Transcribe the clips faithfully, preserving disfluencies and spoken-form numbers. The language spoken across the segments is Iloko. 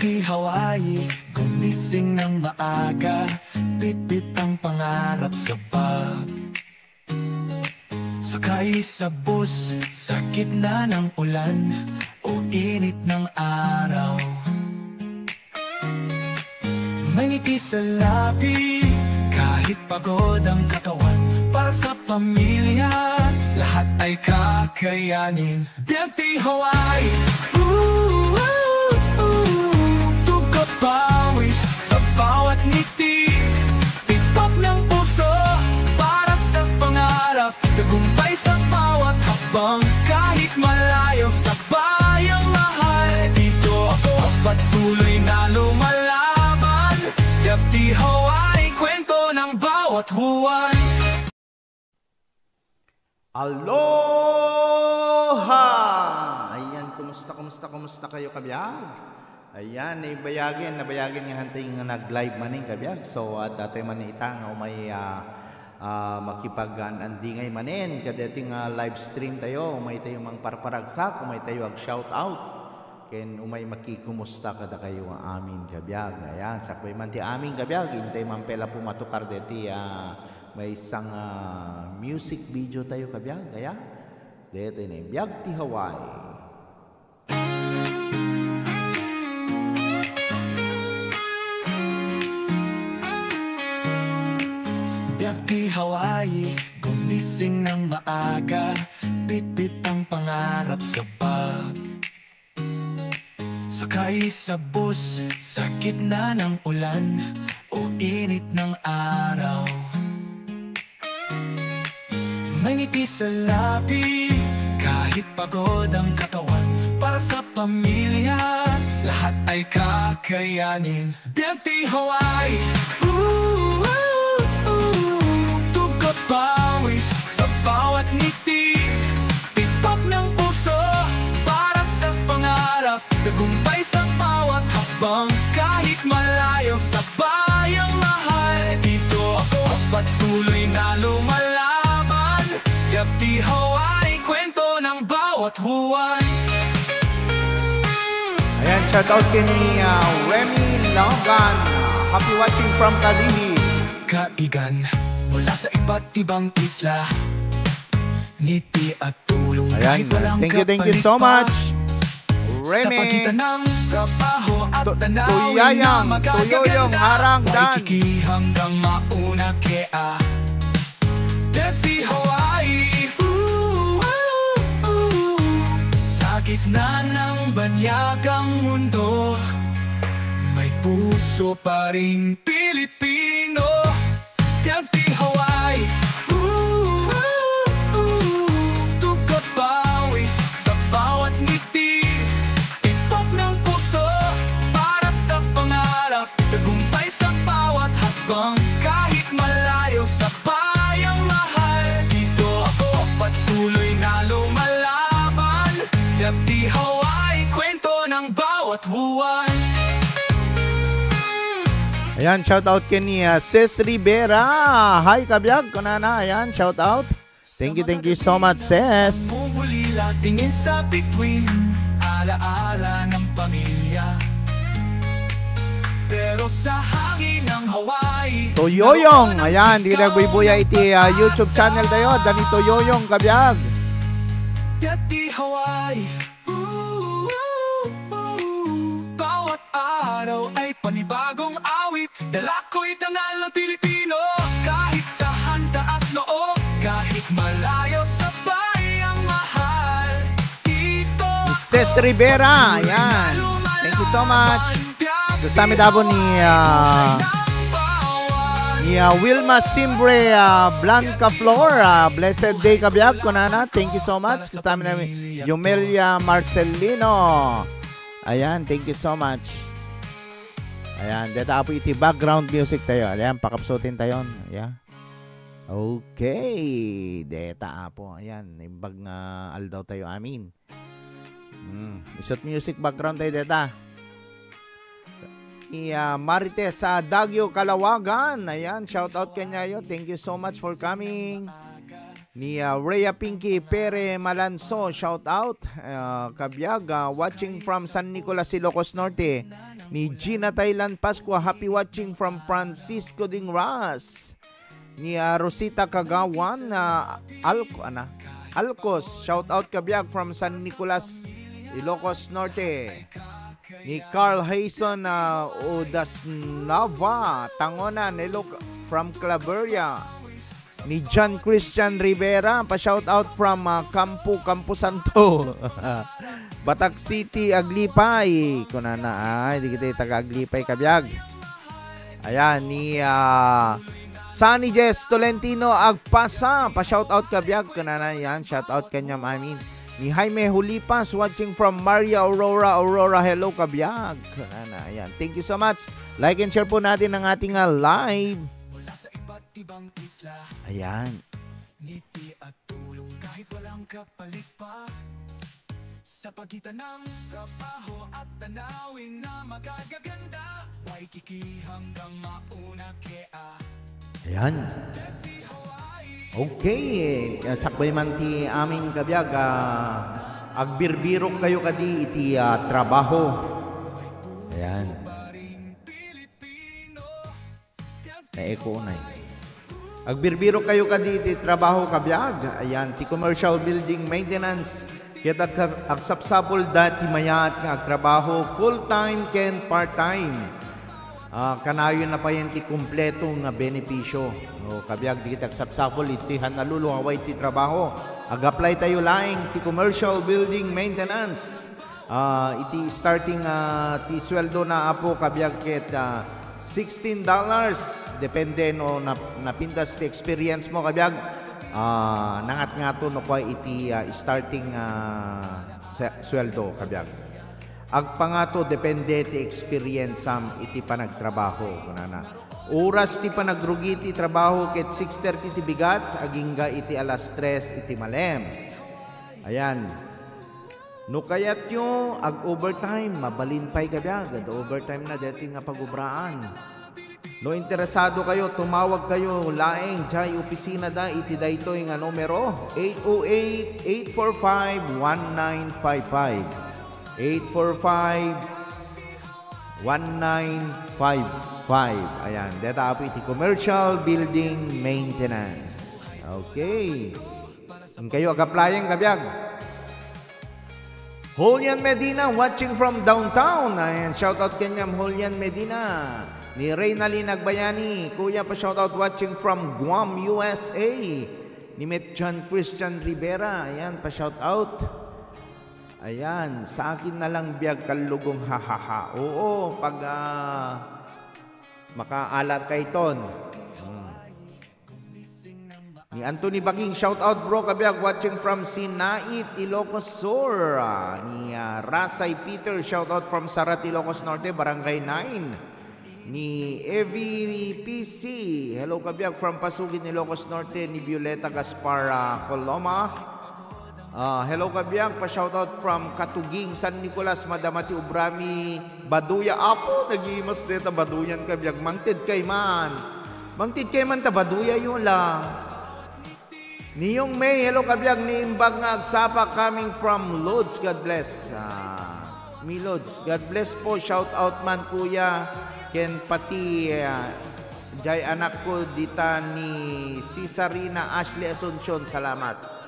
Ti Hawaii, gumising ng maaga, bitbit ang pangarap sa bag. Sakay sa bus sa gitna ng ulan o init ng araw. May ngiti sa labi kahit pagod ang katawan. Para sa pamilya, lahat ay kakayanin. Biag ti Hawaii. Ooh, ooh, ooh. Tugkad pawis sa bawat ngiti. Tibok ng puso para sa pangarap. Tagumpay sa bawat hakbang. Kahit malayo sa bayang mahal. Dito ako patuloy na lumalaban. Biag ti Hawaii, kwento ng bawat Hawaiian. Aloha! Ayan, kumusta, kumusta, kumusta kayo, kabiag? Ayan, nabayagen, nabayagen nga hantay nga nag-live manen, kabiag. So, adda tayo man ita nga umay, ah, ah, makipag-an-andingay manen kadaytoy nga live stream tayo. Umay tayo mangparparagsak, umay tayo ag-shout out. Ken umay makikumusta kadakayo nga amin, kabiag. Ayan, sakbay man ti amin, kabiag. Intay man pay la pumatukar deti, ah, maysa nga music video tayo, kabiag. Kaya, deti ni Biag ti Hawaii. Biag ti Hawaii, gumising ng maaga, bitbit ang pangarap sa bag. Sakay sa bus sa gitna ng ulan o init ng araw. May ngiti sa labi kahit pagod ang katawan. Para sa pamilya, lahat ay kakayanin. Biag ti Hawaii. Ooh, ooh, ooh. Tugkad pawis sa bawat ngiti. Tibok ng puso para sa pangarap. Tagumpay sa bawat hakbang. Kahit malayo sa bayang mahal. Dito ako patuloy na lumalaban. Biag ti Hawaii, kwento ng bawat Hawaiian. Ayan, shout out kay ni, ah, Remy Logan. Happy watching from Kalihi. Kaibigan mula sa iba't ibang isla. Ngiti at tulong. Ayan, kahit walang thank you, thank you so kapalit pa. Much, sa Remy. Pagitan ng trabaho at To-, tanawin Tuyayang, na magaganda. Tuyuyong, Harang, Dan. Waikiki hanggang mauna kea. Biag ti Hawaii. Ooh, ooh, ooh. Sa gitna ng banyagang mundo, may puso pa ring Pilipino. Biag ti Hawaii. Ooh, ooh, ooh. Tugkad pawis sa bawat ngiti. Tibok ng puso para sa pangarap. Tagumpay sa bawat hakbang. Kahit malayo sa bayang mahal. Dito ako patuloy na lumalaban. Biag ti Hawaii, kwento ng bawat Hawaiian. Ayan, shout out kay ni, ah, Ses Rivera. Hi, kabiag, kunana. Ayan, shout out. Thank you, thank you so much, Ses. Mumulila, tingin sa bituin, alaala ng pamilya. Pero sa hangin ng Hawaii, Toyoyong, naroon ang ayan, di sigaw nagbubuya ng iti, ah, YouTube channel tayo, pag-asa. Danny Toyoyong, kabiag. Biag ti Hawaii. Ooh, ooh, ooh. Bawat araw ay panibagong awit. Dala ko'y dangal ng Pilipino. Kahit saan taas loob, kahit malayo sa bayang mahal. Dito Ses Rivera, ako patuloy na yan. Thank you so much. Lumalaban. Biag ti Hawaii. Gusto namin dabo ni, ah, ni, ah, Wilma Simbre, ah, Blanca Flor, ah, blessed day, kabiag, kunana. Thank you so much. Gusto namin namin Yumelia Marcelino. Ayan, thank you so much. Ayan, deta apo iti background music tayo. Ayan, pakapsutin tayo. Yeah. Okay, deta apo. Ayan, imbag nga aldaw tayo amin. Hmm, isut music background tayo deta. Iya, Marites sa Daguio, Calawagan. Ayan, shout out kanyayo. Thank you so much for coming. Ni, ah, Rhea Pinky Pere Malanso, shout out. Ah, kabiag, ah, watching from San Nicolas, Ilocos Norte. Ni Gina Thailand Pascua, happy watching from Francisco Dingras. Ni, ah, Rosita Kagawan, ah, Alco-, ana? Alcos, shout out kabiag from San Nicolas, Ilocos Norte. Ni Carl Hayson, ah, Udasnava, Tangonan, hello from Claveria. Ni John Christian Rivera, pa-shout out from, ah, Campo, Camposanto. Batac City, Aglipay. Kunana, ay, di kita taga Aglipay, kabiag. Ayan, ni, ah, Sunny Jess Tolentino Agpasa, pa-shout out kabiag. Kunana, yan, shout out kaniam amin. Ni Jaime Hulipas, watching from Maria Aurora, Aurora, hello, kabiag. Kunana, ayan. Thank you so much. Like and share po natin ang ating, ah, live. Mula sa iba't ibang isla, Ayan. Ngiti at tulong kahit walang kapalit pa. Sa pagitan ng trabaho at tanawin na magagaganda, Waikiki hanggang Mauna Kea. Ayan. Okay, eh, sakbay man ti amin kabiag, ah, agbirbirok kayo kadi iti, ah, trabaho. Ayan. Naeko unay. Agbirbirok kayo kadi iti trabaho, kabiag. Ayan, ti commercial building maintenance. Ket ag-, agsapsapul da ti mayat nga agtrabaho full-time ken part-time. Ah, kanayon na payen ti kompleto nga benepisyo. No, kabiag, dagiti agsapsapul, iti Honolulu, Hawaii ti trabaho. Ag-apply tayo laeng ti commercial building maintenance. Ah, iti starting, ah, ti sueldo na, apo, kabiag, ket, ah, sixteen dollars. Depende no nap-, napintas ti experience mo, kabiag. Ah, nangatngato no kua iti, ah, starting, ah, se-, sueldo, kabiag. Agpangato, depende ti experience am iti panagtrabaho, kunana. Oras ti panagrugi ti trabaho ket six thirty ti bigat, agingga iti alas tres iti malem. Ayan. No kayatyo, ag-overtime, mabalin pay kabiag, ag-overtime na daytoy nga pagubraan. No interesado kayo, tumawag kayo laeng, jay opisina da iti daytoy nga numero, eight oh eight, eight four five, one nine five five. Eight four five, one nine five five. Ayan, deta apo iti commercial building maintenance. Okay. Inkayo ag-applyan, kabiag. Julian Medina watching from downtown. Ayan, shout out kaniam, Julian Medina. Ni Reynalyn Agbayani, kuya, pa-shout out watching from Guam, U S A. Ni Met John Christian Rivera, ayan, pa-shout out. Ayan, sa akin na lang biag kallugong, hahaha. Oo, pag, ah, makaalat ka iton. Hmm. Ni Anthony Baking, shout out bro, kabiag watching from Sinait, Ilocos Sur. Ah, ni, ah, Rasay Peter, shout out from Sarat, Ilocos Norte, Barangay nine. Ni Evi P C, hello kabiag from Pasugin, Ilocos Norte. Ni Violeta Gaspar, ah, Coloma. Ah, hello kabiag, pa-shoutout from Katuging, San Nicolas. Madama ti obrami, Baduya. Apo, nagimas deta Baduyan kabiag. Mangted kay man. Mangted kay man ta Baduya yun la. Ni Yung May, hello kabiag, ni Imbag nga agsapa coming from Lods. God bless. Ah, mi Lods, God bless po. Shout out man, kuya. Ken pati, ah, jay anak ko dita ni Cesarina Ashley Asuncion. Salamat.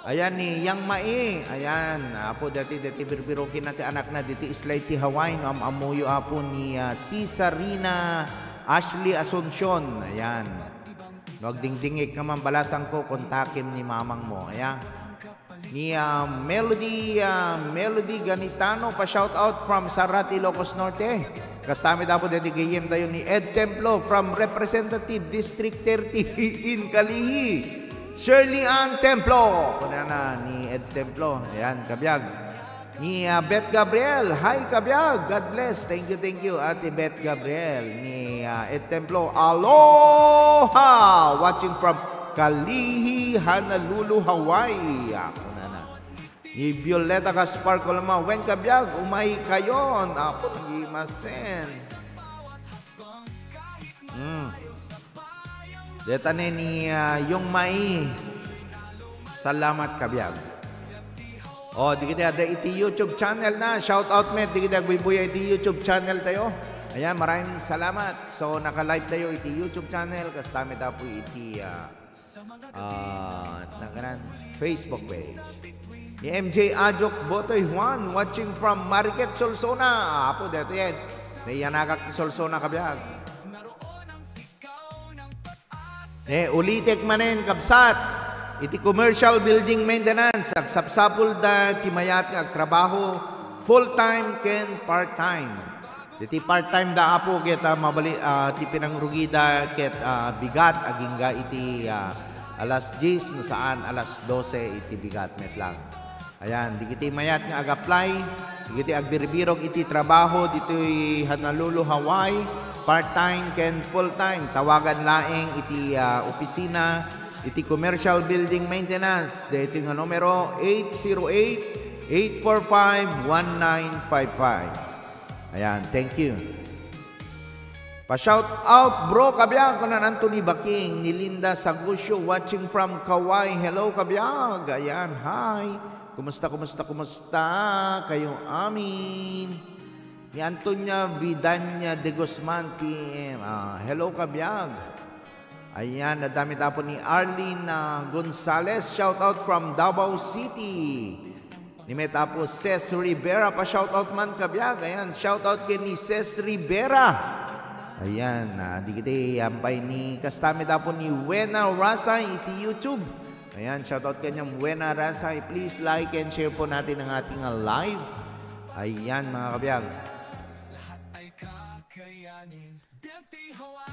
Ayan ni Yang Mai. Ayan, apo, dati, dati birbirokin na ti anak na diti islay ti Hawaii. No, am-, ammoyo, apo, ni, ah, Cesarina Ashley Asuncion. Ayan. No agdingdingig ka man, balasang ko, kontakim ni mamang mo. Ayan. Ni, ah, Melody, ah, Melody Ganitano, pa-shout out from Sarat, Ilocos Norte. Kasta met, apo, deti gayyem tayo ni Ed Templo from Representative District thirty in Kalihi. Shirley Ann Templo. Kunana ni Ed Templo. Ayan, kabiag. Ni, ah, Beth Gabriel. Hi, kabiag. God bless. Thank you, thank you, Ate Beth Gabriel. Ni, ah, Ed Templo. Aloha! Watching from Kalihi, Honolulu, Hawaii. Ako na na. Ni Violeta Gaspar Coloma. Wen, kabiag, umay kayon. Apo, nagimasen. Hmm. Deta ni, ni, ah, Yung Mai. Salamat, kabiag. O, dagiti adda iti YouTube channel na. Shout out met dagiti agbuybuya iti YouTube channel tayo. Ayan, maraming salamat. So, naka-live tayo iti YouTube channel. Kasta met apo iti, ah, ah, nakanan, Facebook page. Ni M J Ajok Botoy Juan, watching from Mariquez, Solsona. Apo, dito yan. Naiyanagak ti Solsona, kabiag. Ne, ulitek manen, kabsat. Iti commercial building maintenance, agsapsapulda ti mayat nga agtrabaho, full-time ken part-time. Iti part-time da, apo, ket, ah, mabali-, ah, ti pinangrugida ket, ah, bigat agingga iti, ah, alas dies, no saan, alas dose iti bigat met lang. Ayan, dagiti mayat nga ag-apply, dagiti agbirbirok iti trabaho ditoy Honolulu, Hawaii, part-time ken full-time. Tawagan laeng iti, ah, opisina iti Commercial Building Maintenance. Daytoy nga numero, eight zero eight, eight four five, one nine five five. Ayan, thank you. Pa-shout out, bro, kabiag, kunan Anthony Baking, ni Linda Sagusio, watching from Kauai. Hello, kabiag. Ayan, hi. Kumusta, kumusta, kumusta kayo amin? Ni Antonia Vidania de Guzman, P M. Ah, hello, kabiag. Ayan, adda met apo ni Arlene, ah, Gonzales. Shout out from Davao City. Ni met apo Ces Rivera, pa-shout out man, kabiag. Ayan, shout out ken ni Ces Rivera. Ayan, ah, dagiti ampay ni, kasta met apo ni Wena Rasay iti YouTube. Ayan, shout out kaniam, Wena Rasay. Please like and share po natin ang ating, ah, live. Ayan, mga kabiag.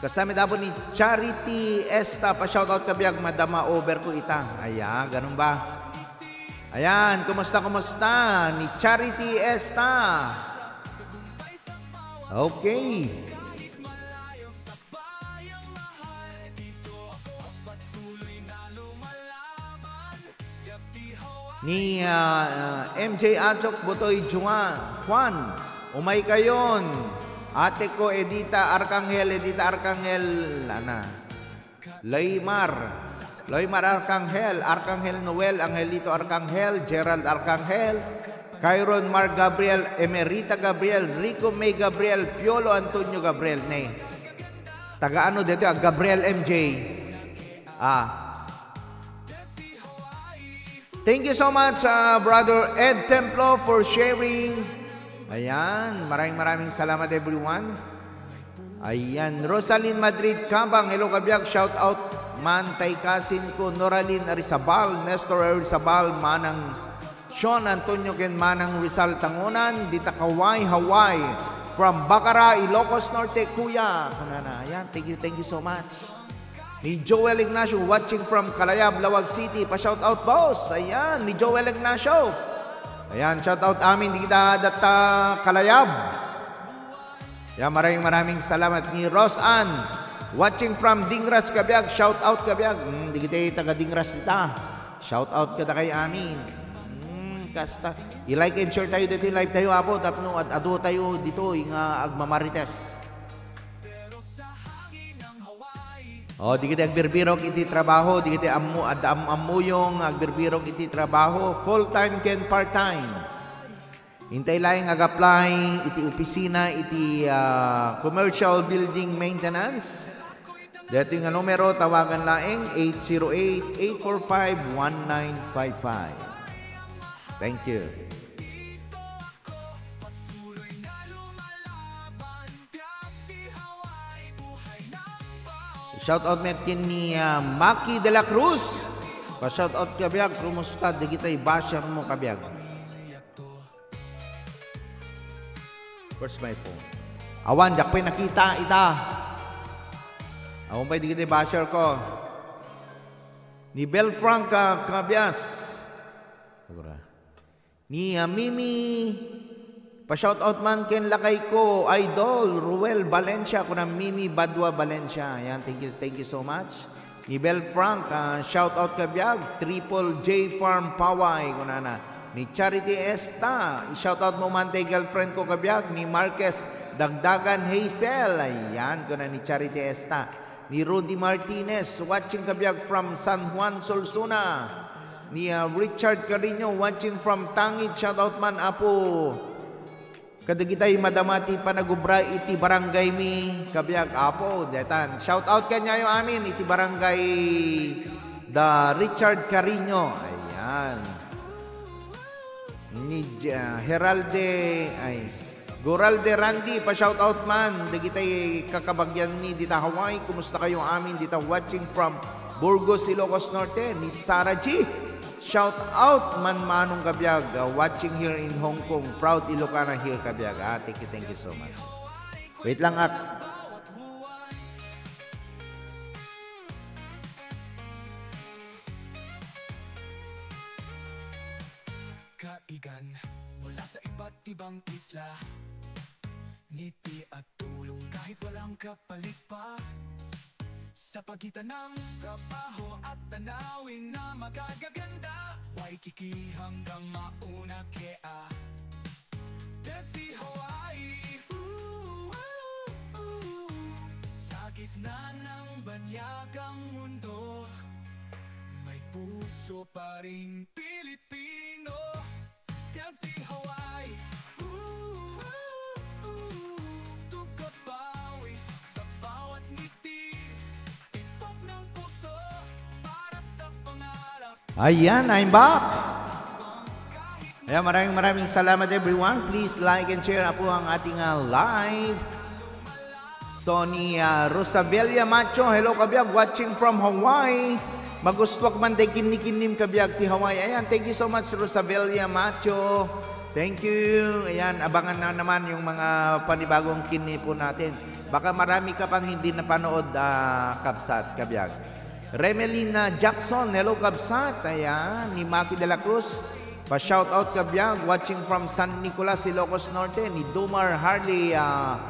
Kasta met apo ni Charity Esta, pa-shout out, kabiag, madama over ko ita. Aya, ganun ba? Ayan, kumusta, kumusta? Ni Charity Esta. Okay. Ni, ah, ah, M J Achok Butoy Jua, Juan, umay kayon. Ate ko, Edita Arcangel, Edita Arcangel, ana. Loymar. Loymar Arcangel, Arcangel Noel, Angelito Arcangel, Gerald Arcangel, Kyron Mark Gabriel, Emerita Gabriel, Rico May Gabriel, Piolo Antonio Gabriel, ne. Taga ano dito, ah, Gabriel M J. Ah. Thank you so much, uh, Brother Ed Templo, for sharing. Ayan, maraming, maraming salamat, everyone. Ayan, Rosalyn Madrid Cabang, hello, kabiag, shout out man tay kasin ko, Noralyn Arizabal, Nestor Arizabal, Manang Sean Antonio ken Manang Rizal Tangonan, dita Kauai, Hawaii, from Bacara, Ilocos Norte, kuya. Kunana, ayan, thank you, thank you so much. Ni Joel Ignacio, watching from Kalayab, Laoag City. Pa-shout out, boss. Ayan, ni Joel Ignacio. Ayan, shout out amin, dita data Kalayab. Ayan, maraming, maraming salamat. Ni Rose Ann, watching from Dingras, kabiag. Shout out, kabiag. Hmm, dagiti taga Dingras dita. Shout out kadakay amin. Hmm, kasta. I-like and share tayo dito, live tayo, apo. Tapno ad-, adu tayo dito, nga agmamarites. O, dagiti agbirbirok iti trabaho, dagiti ammo-, adda am-, ammuyong agbirbirok iti trabaho, full-time ken part-time. Intay laeng ag-apply iti opisina iti, ah, commercial building maintenance. Daytoy nga numero, tawagan laeng, eight zero eight, eight four five, one nine five five. Thank you. Shout out met ken ni, ah, Maki de la Cruz. Pa-shout out, kabiag, kumusta dagiti basher mo, kabiag? Where's my phone? Awan, diak pay nakita ita. Awan pay dagiti basher ko. Ni Bel Frank, ah, Cabias. Agora. Ni, ah, Mimi, pa-shout out man ken lakay ko, idol, Ruel Valencia, kuna Mimi Badua Valencia. Ayan, thank you, thank you so much. Ni Bel Frank, ah, shout out kabiag, Triple J Farm Paway, kunana. Ni Charity Esta, i-shout out mo man tay girlfriend ko kabiag, ni Marquez Dagdagan Hazel. Ayan, kuna ni Charity Esta. Ni Rudy Martinez, watching kabiag from San Juan, Solsona. Ni, ah, Richard Carino, watching from Tangid. Shout out man, Apo. Kadagitay madama ti panagubra iti barangay mi, kabiag, Apo. Detan. Shout out kaniayo amin iti barangay da Richard Carino. Ayan. Ni J-, ah, Heralde, ay, Guralde Randy, pa-shout out man dagitay kakabagianmi dita Hawaii. Kumusta kayo amin dita, watching from Burgos, Ilocos Norte, ni Sarah G. Shout out man manong kabiag, uh, watching here in Hong Kong. Proud Ilocana here kabiag. Ah, thank you, thank you so much. Wait lang, ak. Kaigan mula sa iba't ibang isla. Ngiti at tulong kahit walang kapalit pa. Sa pagitan ng trabaho at tanawin na magagaganda. Waikiki hanggang mauna kea. Dirty Hawaii. Ooh, ooh, ooh. Sa gitna ng banyagang mundo, may puso pa ring Pilipino. Dirty Hawaii. Ooh, ooh, ooh. Tugkad pawis sa bawat ngiti. Tipok ng puso para sa pangarap. Ayan, I'm back. Ayan, maraming, maraming salamat, everyone. Please like and share na po ang ating, ah, live. So, ni, ah, Rosabella Macho, hello, kabiag, watching from Hawaii. Magustuak man day kinnikinnim, kabiag, ti Hawaii. Ayan, thank you so much, Rosabella Macho. Thank you. Ayan, abangan na naman yung mga panibagong kinni po natin. Baka marami ka pang hindi napanood, ah, kabsat, kabiag. Remelina Jackson, hello, kabsat. Ayan, ni Maki de la Cruz. Pa-shout out, kabiag, watching from San Nicolas, Ilocos Norte, ni Dumar Harley, ah,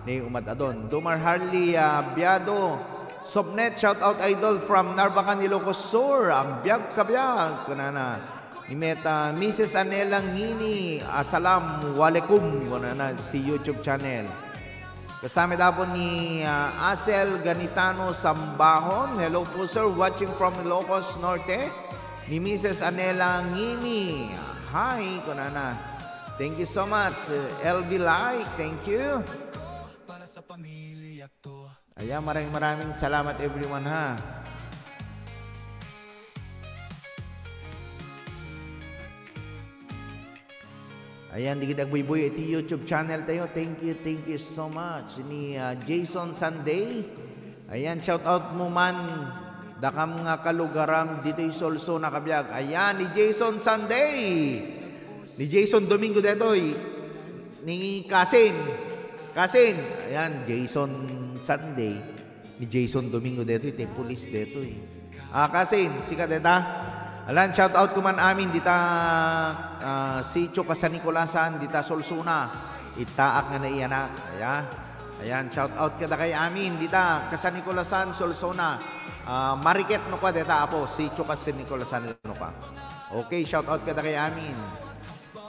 ni Umad Adon. Dumar Harley, ah, Biado. Sobnet, shout out, idol, from Narbacan, Ilocos Sur. Ang biag, kabiag, kunana. Ni Meta, Missus Anela Ngini, Assalamualaikum, kunana, ti YouTube channel. Kasta met apo ni, ah, Asel Ganitano Sambahon. Hello po, sir. Watching from Ilocos Norte. Ni Missus Anela Ngimi. Hi, kunana. Thank you so much, uh, L B Like. Thank you. Para sa pamilya to. Ayan, maraming, maraming salamat, everyone, ha. Ayan, digiti agbuybuy iti YouTube channel tayo. Thank you, thank you so much. Ni, ah, Jason Sunday. Ayan, shout out mo man. Dakam nga kalugaram ditoy Solsona, kabiag. Ayan, ni Jason Sunday. Ni Jason Domingo detoy. Ni Kasin. Kasin. Ayan, Jason Sunday. Ni Jason Domingo detoy, ti pulis detoy. Ah, Kasin, sika deta. Alan, shout out ko man amin dita, ah, Sitio Kasanikulan, dita Solsona. Itaak nga naiyanak. Ayan. Ayan, shout out kadakay amin dita Kasanikulan, Solsona. Ah, Mariket no ka deta, apo, Sitio Kasanikulan no ka. Okay, shout out kadakay amin.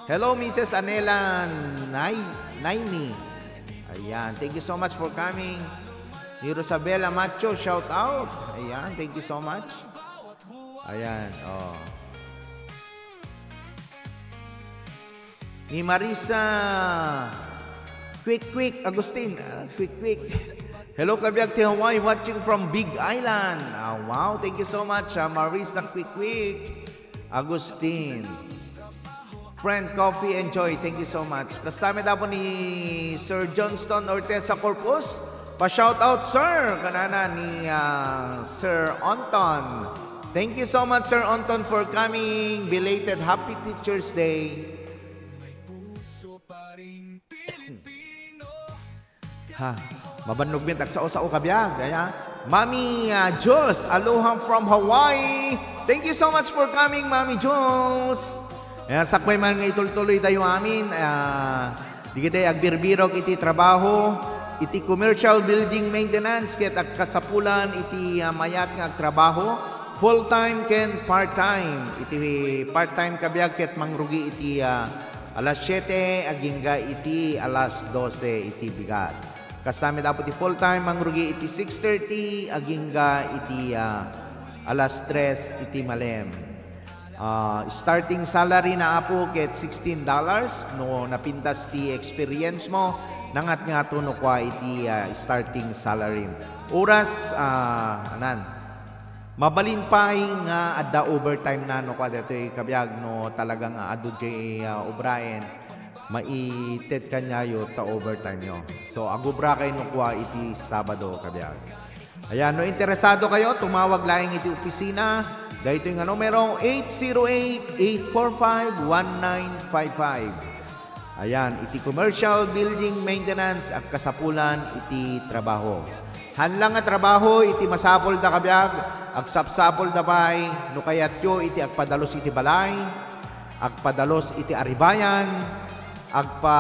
Hello, Missus Anela Nay-, Naimi. Ayan, thank you so much for coming. Ni Rosabella Macho, shout out. Ayan, thank you so much. Ayan, oh. Ni Marisa Quick Quick Agustin. Ah, Quick Quick. Hello, kabiag ti Hawaii, watching from Big Island. Ah, wow, thank you so much, ah, Marisa Quick Quick. Agustin. Friend, coffee, enjoy. Thank you so much. Kasta met apo ni Sir Johnston Orteza Corpus. Pa-shout out, sir. Kanana ni, ah, Sir Anton. Thank you so much, Sir Anton, for coming. Belated Happy Teacher's Day. Ha, mabannog met agsao-sao kabiag, aya. Mami, ah, Jules, aloha from Hawaii. Thank you so much for coming, Mami Jules. Aya, sakbay man nga itultuloy tayo amin, ah, digitay agbirbirok iti trabaho, iti commercial building maintenance, ket agkasapulan iti, ah, mayat nga agtrabaho, full-time ken part-time. Iti part-time kabiag ket mangrugi iti, ah, alas siete agingga iti alas dose iti bigat. Kasta met apo ti full-time, mangrugi iti six thirty agingga iti, ah, alas tres iti malem. Ah, starting salary na, apo, ket sixteen dollars. No napintas ti experience mo, nangatngato no kua iti, ah, starting salary. Oras, ah, anan. Mabalin pay nga adda overtime na no kua daytoy kabiag no talaga nga adu diay, ah, obraen. Maited kaniayo ta overtime yo. So, agubra kayo no kua iti Sabado kabiag. Ayan, no interesado kayo, tumawag laeng iti opisina. Daytoy nga numero, eight zero eight, eight four five, one nine five five. Ayan, iti commercial building maintenance, agkasapulan iti trabaho. Haan nga trabaho iti masapul da kabiag, agsapsapul da pay, no kayatyo iti agpadalus iti balay, agpadalus iti aribayan, agpa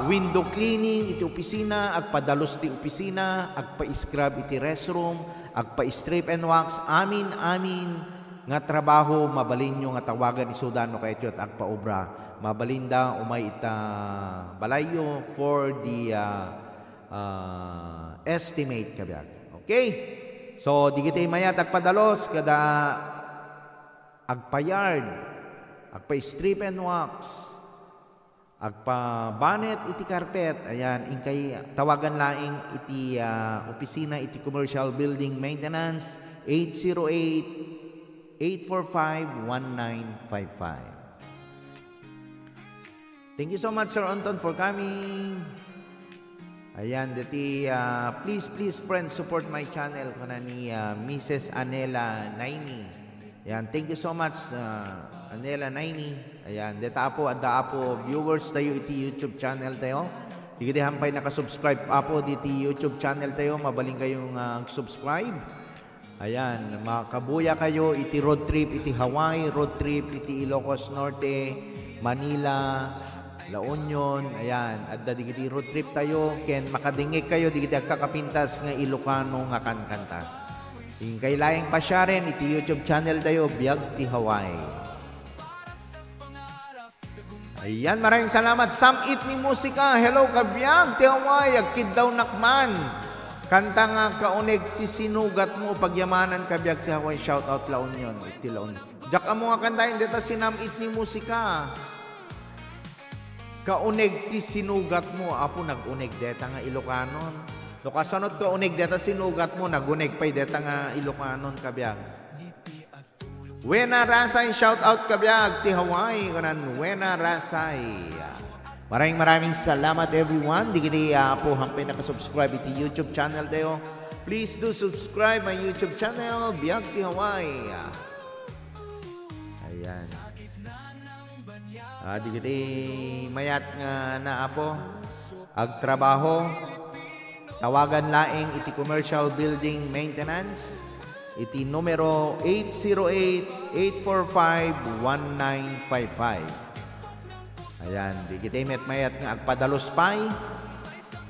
window cleaning iti opisina, agpadalus ti opisina, agpa-scrub iti restroom, agpa-strip and wax, amin, amin nga trabaho, mabalinyo nga tawagan isuda no kayatyo ti agpaobra. Mabalinda umay ita balayyo for the, ah, ah, estimate kabiag. Okay? So, digiti mayat agpadalus, kada agpa-yard, agpa-strip and wax, agpabanet iti carpet. Ayan, inkay tawagan laeng iti, ah, opisina iti Commercial Building Maintenance, eight zero eight, eight four five, one nine five five. Thank you so much, Sir Anton, for coming. Ayan, dati, ah, please, please, friends, support my channel, kuna ni, ah, Missus Anela Naini. Ayan, thank you so much, ah, Anela Naini. Ayan, deta apo, adda apo, viewers tayo iti YouTube channel tayo. Digiti hampay nakasubscribe apo diti YouTube channel tayo, mabalin kayo nga subscribe. Ayan, makabuya kayo iti road trip iti Hawaii, road trip iti Ilocos Norte, Manila, La Union. Ayan, adda digiti road trip tayo, ken makadingngeg kayo digiti agkakapintas nga Ilocano nga kankanta. Inkay laeng pasiaren iti YouTube channel tayo, Biag ti Hawaii. Ayan, maraming salamat. Sam Itni Musika. Hello, kabiag ti Hawaii. Agkiddawnak man. Kanta nga Kauneg ti Sinugat Mo. Pagyamanan, kabiag ti Hawaii. Shout out La Union. Iti La Union. Diak ammo nga kanta, deta si Sam Itni Musika. Kauneg ti Sinugat Mo. Apo, nag-uneg deta nga Ilokanon. No kasano ti kauneg deta sinugat mo, naguneg pay deta nga Ilokanon, kabiag. Wena Rasay, shout out, kabiag, ti Hawaii, kunan Wena Rasay. Maraming, maraming salamat, everyone. Digiti, ah, apo, hampay nakasubscribe iti YouTube channel tayo. Please do subscribe my YouTube channel, Biag ti Hawaii. Ayan. Ah, digiti mayat nga naapo, agtrabaho, tawagan laeng iti Commercial Building Maintenance iti numero eight zero eight, eight four five, one nine five five. Ayan, digiti met mayat nga agpadalus pay,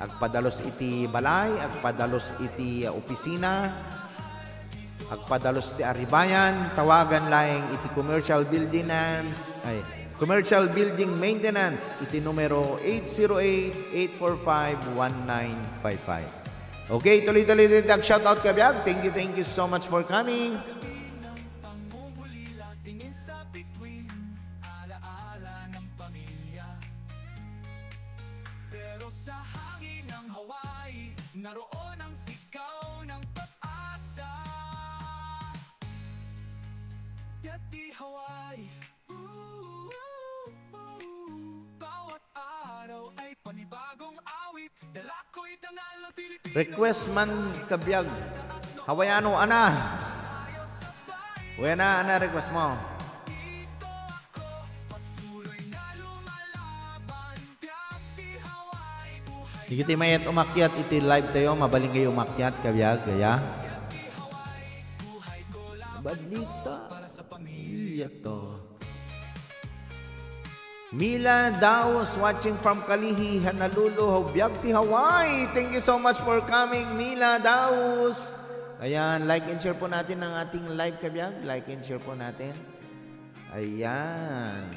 agpadalus iti balay, agpadalus iti, ah, opisina, agpadalus ti aribayan, tawagan laeng iti Commercial Building Maintenance, ay, Commercial Building Maintenance iti numero eight zero eight, eight four five, one nine five five. Okay, tuloy-tuloy dita ag-shoutout, kabiag. Thank you, thank you so much for coming. Pangungulila, tingin sa bituin, alaala ng pamilya. Pero sa hangin ng Hawaii, naroon ang sigaw ng pag-asa. Biag ti Hawaii. Bawat araw ay panibagong awit. Dala ko'y dangal ng Pilipinas. Request man, kabiag. Hawaiano, ana. Wena, ana request mo. Digiti mayat umakyat iti live tayo, mabalin kayo umakyat, kabiag, gaya. Balita. Iya to. Mila Daus watching from Kalihi, Honolulu, Biag ti Hawaii. Thank you so much for coming, Mila Daus. Ayan, like and share po natin ang ating live, kabiag. Like and share po natin. Ayan.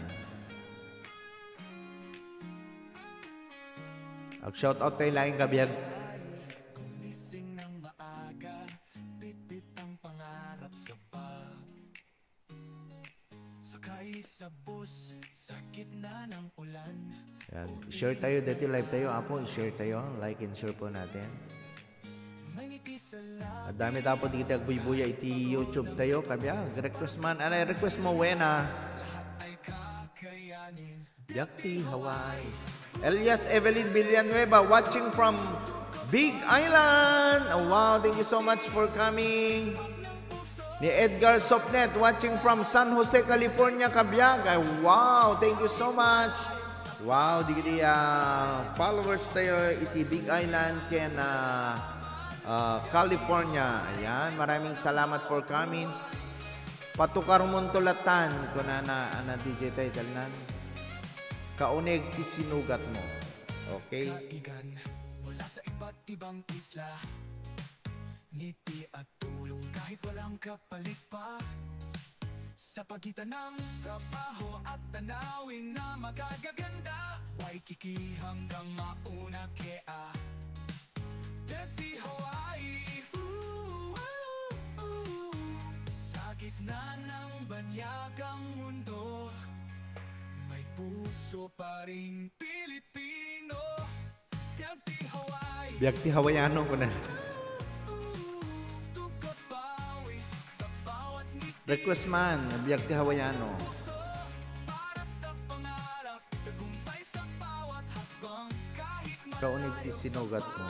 Ag-shoutout tayo laing kabiag. Gumising ng maaga, bitbit ang pangarap sa bag. Sakay sa bus sa gitna ng ulan. Yan. Share tayo, dito live tayo, Apo. Share tayo. Like and share po natin. May ngiti sa labi. Ang dami tapo dito agbuybuya iti YouTube tayo, kabiag. Request man. Ano yung request mo, Wena? Lahat ay kakayanin. Biag ti Hawaii. Elias Evelyn Villanueva watching from Big Island. Wow, thank you so much for coming. Ni Edgar Sopnet watching from San Jose, California, kabiag. Ay, wow, thank you so much. Wow, digiti, ah, followers tayo iti Big Island ken, ah, ah, California. Ayan, maraming salamat for coming. Patukarmonto latan, kunana, ana D J title nan. Kauneg ti sinugatmo. Okay? Kaigan mula sa iba't ibang isla. Ngiti at tulong kahit walang kapalit pa. Sa pagitan ng trabaho at tanawin na magagaganda. Waikiki hanggang mauna kea. Biag ti Hawaii. Ooh, ooh, ooh. Sa gitna ng banyagang mundo, may puso pa ring Pilipino. Biag ti Hawaii. Biag ti Hawaiano, kuna. Ooh, tugkad pawis sa bawat ngiti. Request man, biag ti Hawaiano. Para sa pangarap. Kauneg ti sinugatmo.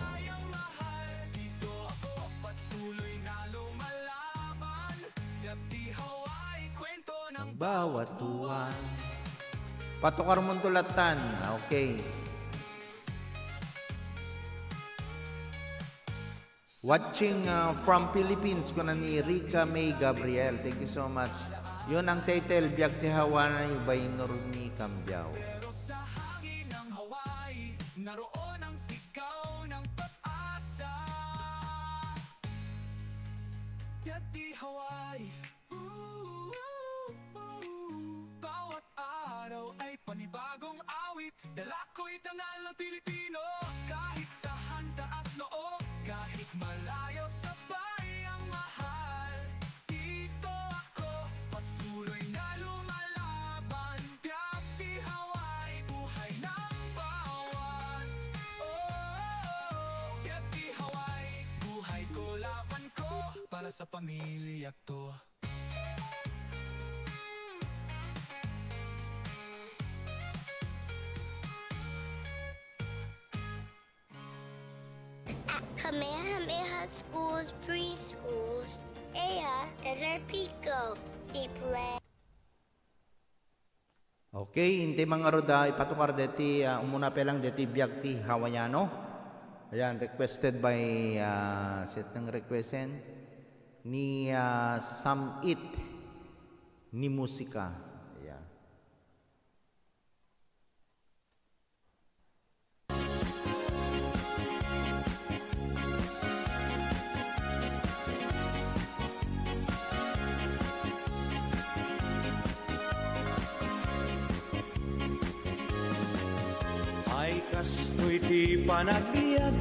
Ang bawat buwan. Patukarmonto latan. Okay. Watching, uh, from Philippines, kuna ni Rica May Gabriel. Thank you so much. Yun ang title, Biag ti Hawaii by Normi Cambiao. Pero sa hangin ng Hawaii, naroon ang sigaw ng pag-asa. Biag ti Hawaii. Ooh, ooh, ooh. Bawat araw ay panibagong awit. Dala ko'y dangal ng Pilipino. Kahit saan taas loob, kahit malayo sa bayang mahal. Ito ako, patuloy na lumalaban. Biag ti Hawaii, buhay ng bawat. Oh, biag ti Hawaii, buhay ko, laban ko, para sa pamilya to. Kamehameha schools, preschools, ea, desert pico, people. Okay, intay man ngarud, ah, ipatukar deti, ah, umuna pa lang deti biag ti Hawaiano. Ayan, requested by, ah, set ng requesten ni, ah, Sam It ni Musika. Ayan. Ay, kastoy ti panagbiag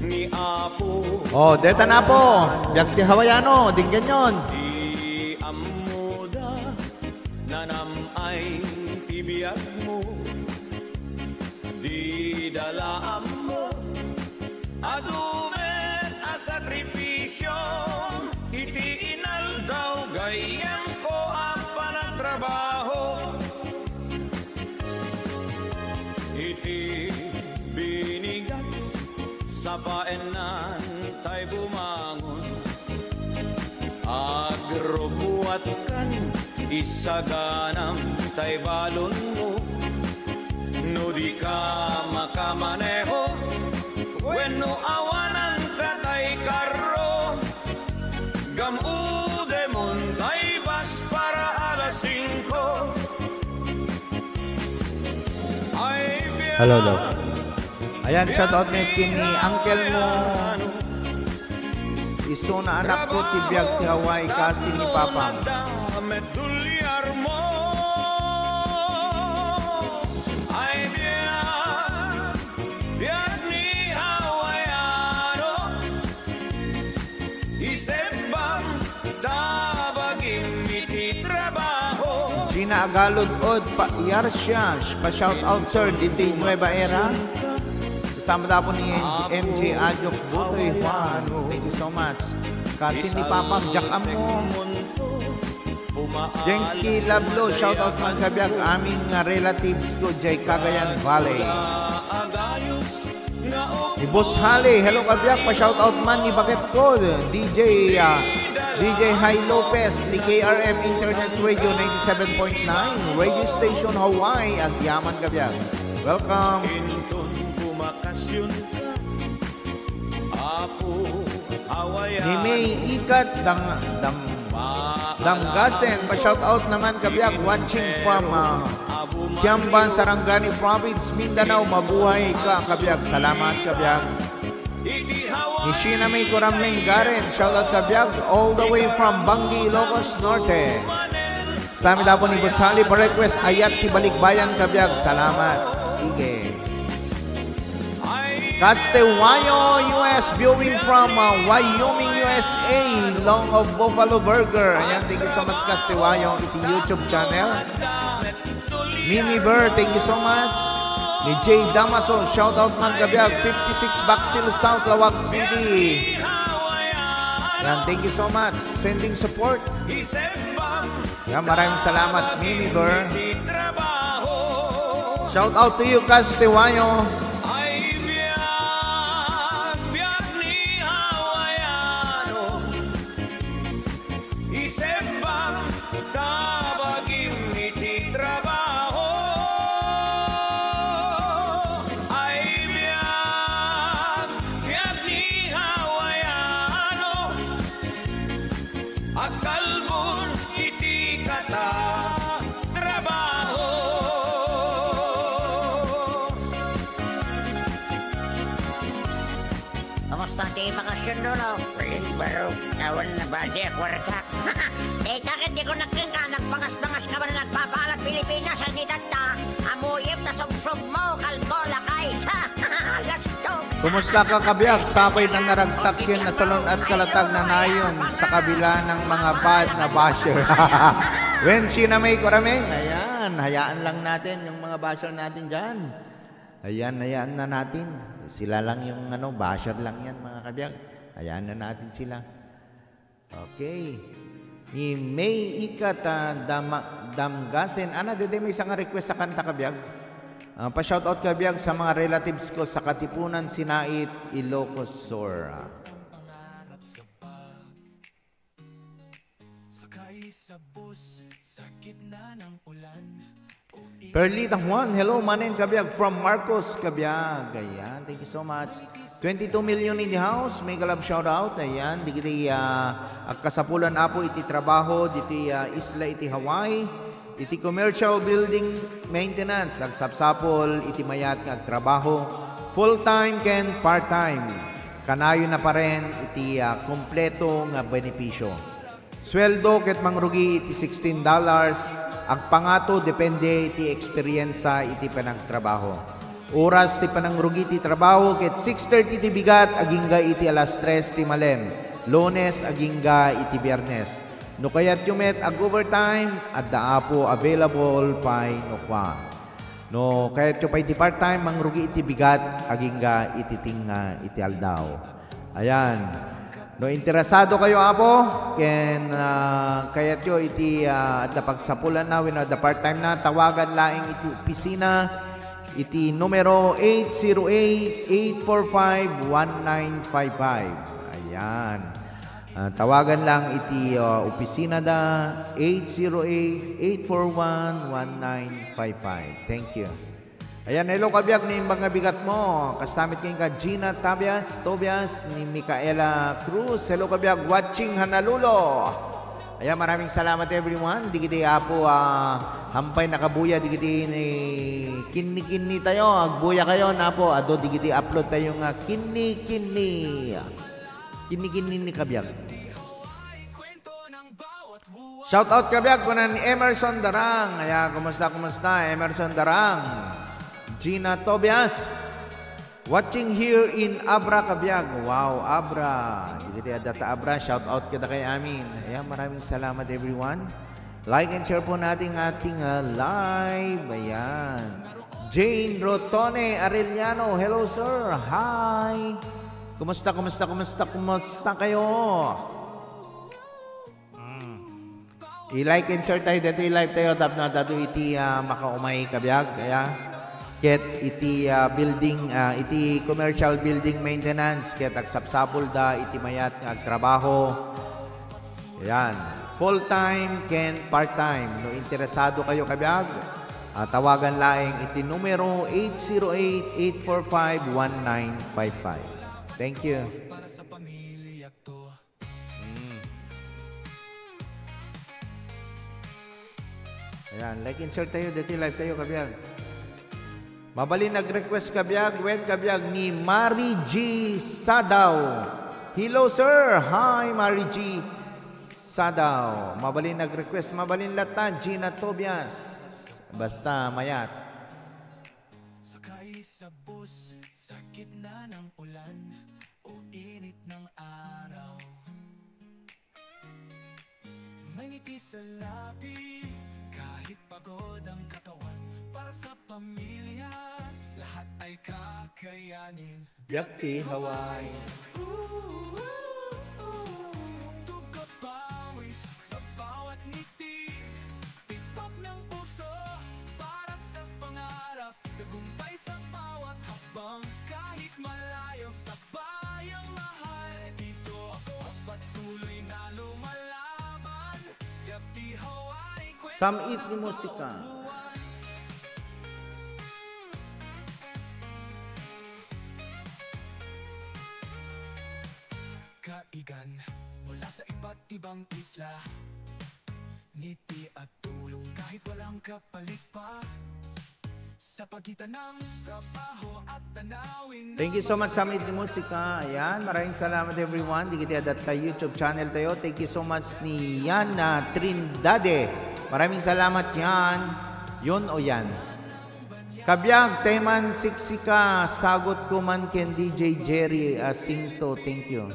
ni Apo. Oh, deta na po. Biag ti Hawaiano, dinggenyon. Di ammoda, nanam-ay ti biagmo. Dida la ammo, adu met a sakripisio iti inaldaw gayyemko a panagtrabaho. Iti binigat, sapaennan tay bumangon. Agrubuatkan, isaganam tay balonmo. No dika makamaneho, wenno awananka tay karro, gam-udemon tay bus para alas singko. Ay, hello, hello. Ayan, shout out ni Kim ni uncle mo. Isuna anak ko ti biag ti Hawaii kasi ni Papa. Ay, biag, biag ni Hawaiano. Isebang ta bagim iti trabaho. Ina Agalud Od pa Yarsias, pa shout out, sir, ditoy Nueva Era. Kasama tapo ni M J Ajok Butoy Juan. Thank you so much. Kasi ni Papang Jack Amo. Jengski Lablo, shout out man kabiag amin nga relatives ko jay Cagayan Valley. Ni Boss Hale, hello kabiag, pa shout out man ni Baket ko, D J, ah, D J Hai Lopez, ni K R M Internet Radio ninety-seven point nine, Radio Station Hawaii, agyaman kabiag. Welcome. Ni May Ikat, dang, dang, Damgasen, pa shout out naman kabiag, watching from, ah, Kiamba, Sarangani Province, Mindanao. Mabuhay ka, kabiag. Salamat, kabiag. Ni Sheena May Corameng Garen, shout out kabiag, all the way from Bangui, Ilocos Norte. Sa amin daw po ni Boss Hali, pa request, Ayat ti Balikbayan, kabiag. Salamat. Sige. Castewayo, U S, viewing from, uh, Wyoming, U S A, long of Buffalo Burger. Ayan, thank you so much, Castewayo, iti YouTube channel. Mimi Ver, thank you so much. Ni Jay Damaso, shout out man kabiag, fifty-six Baxil South, Laoag City. Ayan, thank you so much. Sending support. Ayan, maraming salamat, Mimi Ver. Shout out to you, Castewayo. Isembang tabagim iti trabaho. Ay biag, biag ni Hawaiano. Agkalbon iti kata trabaho. Kumusta ti bakasyon, Lolo? Uling baro, awan na ba di kwarta? Eh, bakit di ko nagkengka, nagpangas-pangas ka man nagpapaalat Pilipinas, ang edad ta, amuyem ta subsub mo, kalbo, lakay. Lasto. Kumusta ka, kabiag? Sapay na naragsak yun, nasalon at kalatag na nayon sa kabila ng mga bad na basher. Wen, Sheena May Corameng, ayan, hayaan lang natin yung mga basher natin dyan. Ayan, hayaan na natin. Sila lang yung ano, basher lang yan, mga kabiag. Hayaan na natin sila. Okay. Ni May Ikat, ah, Dama-, Damgasen. Ana, dede may isang request sa kanta, kabiag. Ah, pa-shoutout, kabiag, sa mga relatives ko sa Katipunan, Sinait, Ilocos Sur. Ah. Perlita Juan, hello, manen kabiag from Marcos, kabiag. Ayan, thank you so much. Twenty-two million in the house, mega love shout out. Ayan, digiti, ah, agkasapulan, Apo, iti trabaho, diti, ah, isla iti Hawaii, iti commercial building maintenance, agsapsapul iti mayat nga agtrabaho, full-time ken part-time. Kanayon na paren iti, ah, kompleto nga benepisio. Sueldo ket mangrugi iti sixteen dollars, agpangato depende iti eksperiensa iti panagtrabaho. Oras ti panangrugi ti trabaho ket six thirty ti bigat agingga iti alas tres ti malem, Lunes agingga iti Biernes. No kayatyo met ag-overtime, adda Apo available pay no kua. No kayatyo pay ti part-time, mangrugi iti bigat agingga iti tinga iti aldaw. Ayan. No interesado kayo, Apo, ken, ah, kayatyo iti, ah, adda pagsapulanna wenno adda part-time na, tawagan laeng iti opisina iti numero eight zero eight, eight four five, one nine five five. Ayan. Ah, tawagan lang iti, ah, opisina da, eight zero eight, eight four one, one nine five five. Thank you. Ayan, hello kabiag, naimbag nga bigat mo. Kasta met kenka Gina Tabias, Tobias, ni Micaela Cruz. Hello kabiag, watching Honolulu. Ayan, maraming salamat everyone. Digiti Apo, ah, hampay nakabuya digiti ni kinni-kinni tayo. Agbuya kayo, Apo. Adu digiti upload tayo nga kinni-kinni. Kinni-kinni ni kabiag. Shout out kabiag, kunan ni Emerson Darang. Ayan, kumusta, kumusta, Emerson Darang? Gina Tobias, watching here in Abra, kabiag. Wow, Abra. Digiti adda ta Abra, shout out kadakay amin. Ayan, maraming salamat, everyone. Like and share po natin ating, ah, live. Ayan. Jane Rotone Arellano. Hello, sir. Hi. Kumusta, kumusta, kumusta, kumusta kayo? Mm. I-like and share tayo. Dito i-live tayo. Tapno tayo iti, ah, makaumay kabiag. Kaya, ket iti, ah, building, ah, iti commercial building maintenance. Ket agsapsapul da iti mayat nga agtrabaho. Ayan. Full-time ken part-time. No interesado kayo kabiag, ah, tawagan laeng iti numero eight zero eight, eight four five, one nine five five. Thank you. Mm. Ayan, like and share tayo, dito live tayo, kabiag. Mabalin nag-request kabiag, wen kabiag ni Mari G Sadaw. Hello, sir. Hi, Mari G Sadaw. Mabalin nag-request, mabalin latta, Gina Tobias. Basta mayat. Sakay sa bus sa gitna ng ulan o init ng araw. May ngiti sa labi, kahit pagod ang katawan. Para sa pamilya, lahat ay kakayanin. Biag ti Hawaii. Tugkad pawis sa bawat ngiti. Tibok ng puso para sa pangarap. Tagumpay sa bawat hakbang. Kahit malayo sa bayang mahal. Dito ako patuloy na lumalaban. Biag ti Hawaii, kwento Samit ni ng musika. Kabuuan. Kaigan mula sa iba't ibang isla. Ngiti at tulong kahit walang kapalit pa. Sa pagitan ng trabaho at tanawin. Thank you so much, Samit ni Musika. Ayan, maraming salamat, everyone. Dagiti adda ta YouTube channel tayo. Thank you so much ni Yan, ah, Trindade. Maraming salamat, Yan. Yun o yan. Kabiag, teman siksika, sagot ko man ken D J Jerry, ah, singto. Thank you.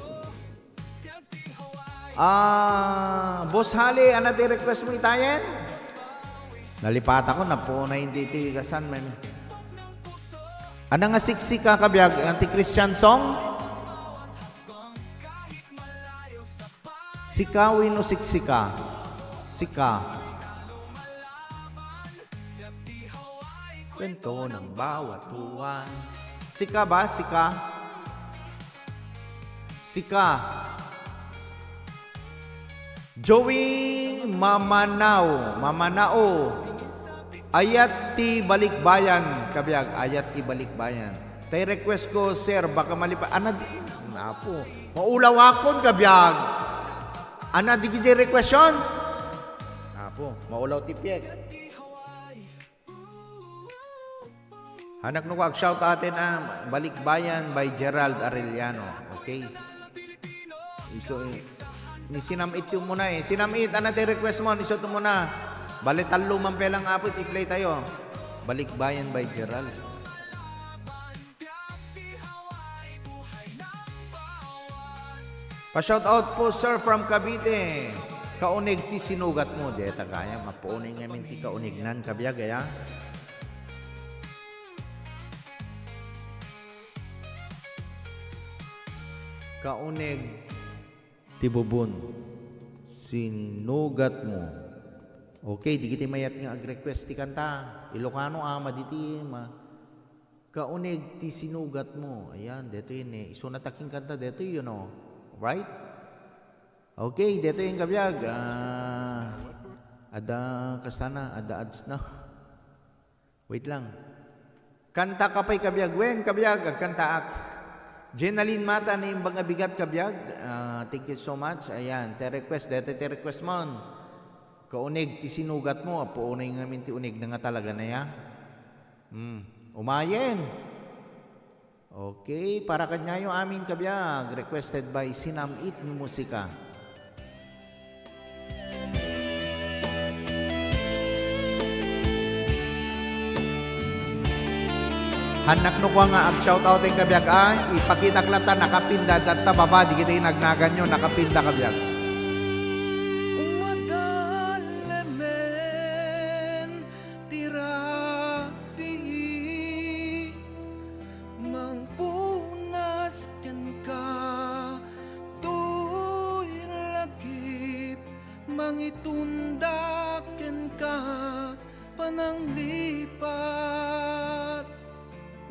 Ah, Boss Hali, ano ti request mo itayen? Nalipatako, napuno iti, iti kasan, man. Ano nga siksika, kabiag, anti-Christian song? Sika wenno siksika? Sika. Kwento ng bawat buwan. Sika ba? Sika? Sika. Joey Mamanao. Mamanao. Ayat ti balikbayan, kabiag. Ayat ti balikbayan. Tay request ko, sir, baka malipa-, ana di-, Apo, maulawakon, kabiag. Ana, di gidi requestion? Apo, maulaw ti piek. Hanak no ko ag-shout out a Balikbayan by Gerald Arellano. Okay. Isu, ni sinam-it mo na eh. Sinam-it, ana ti request mo, isu to mo na. Bale, tallo man pelang, Apo, i-play tayo. Balikbayan by Gerald. Pa-shout out po, sir, from Cavite. Kauneg ti sinugat mo. Deta gayam, mapuonay ngamin ti kaunegnan, kabiag, aya. Kauneg ti bubon. Sinugat mo. Okay, dagiti mayat nga ag-request ti kanta. Ilocano, ama, diti, ma-, Kauneg ti sinugat mo. Ayan, detoy ni, isuna ta ken kanta detoy, you know. Right? Okay, detoy nga kabiag. Ah, adda, kastana, adda ads na. Wait lang. Kanta ka pay, kabiag. Wen, kabiag, agkantaak. Jenaline Mata, naimbag nga bigat, kabiag. Ah, thank you so much. Ayan, ti request, detoy ti request mon. Kauneg ti sinugat mo, apo, unay ngamin ti uneg na nga talaga na ya. Hmm. Umayen. Okay, para kaniayo amin, kabiag. Requested by Sinam-it nga Musika. Hannak no kua nga ag-shoutout ken kabiag, a, ipakitak latta, nakapinda, datta baba, di kita inagnagan yo, nakapinda, kabiag. Pananglipat,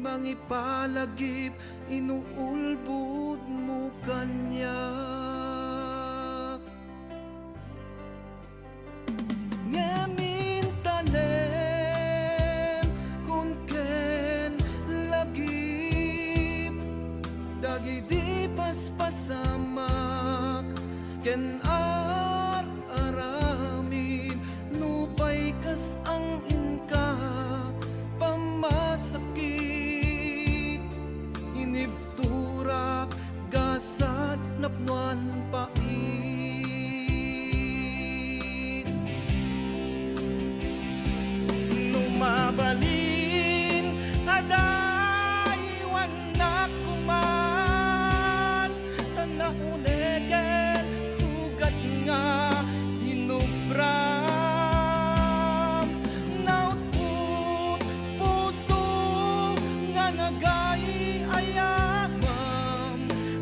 mangipalagip, inuulbodmo kaniak. Ngem intalem kun ken lagip dagidi paspasamak ken ar-aramid, nupay kas ang inka pamasakit, inib- turak, gasat, napnoan, pait. No mabalin, adda iwannak koman, ta naunegen sugat nga inubram. Nautput puso nga nagay-ayamam,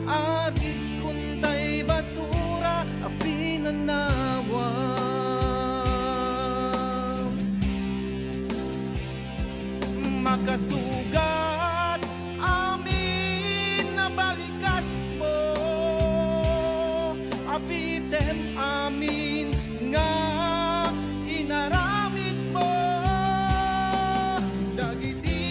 aridkon tay basura a pinanawam. Makasugat amin a balikasmo, abitem amin nga inaramidmo. Dagiti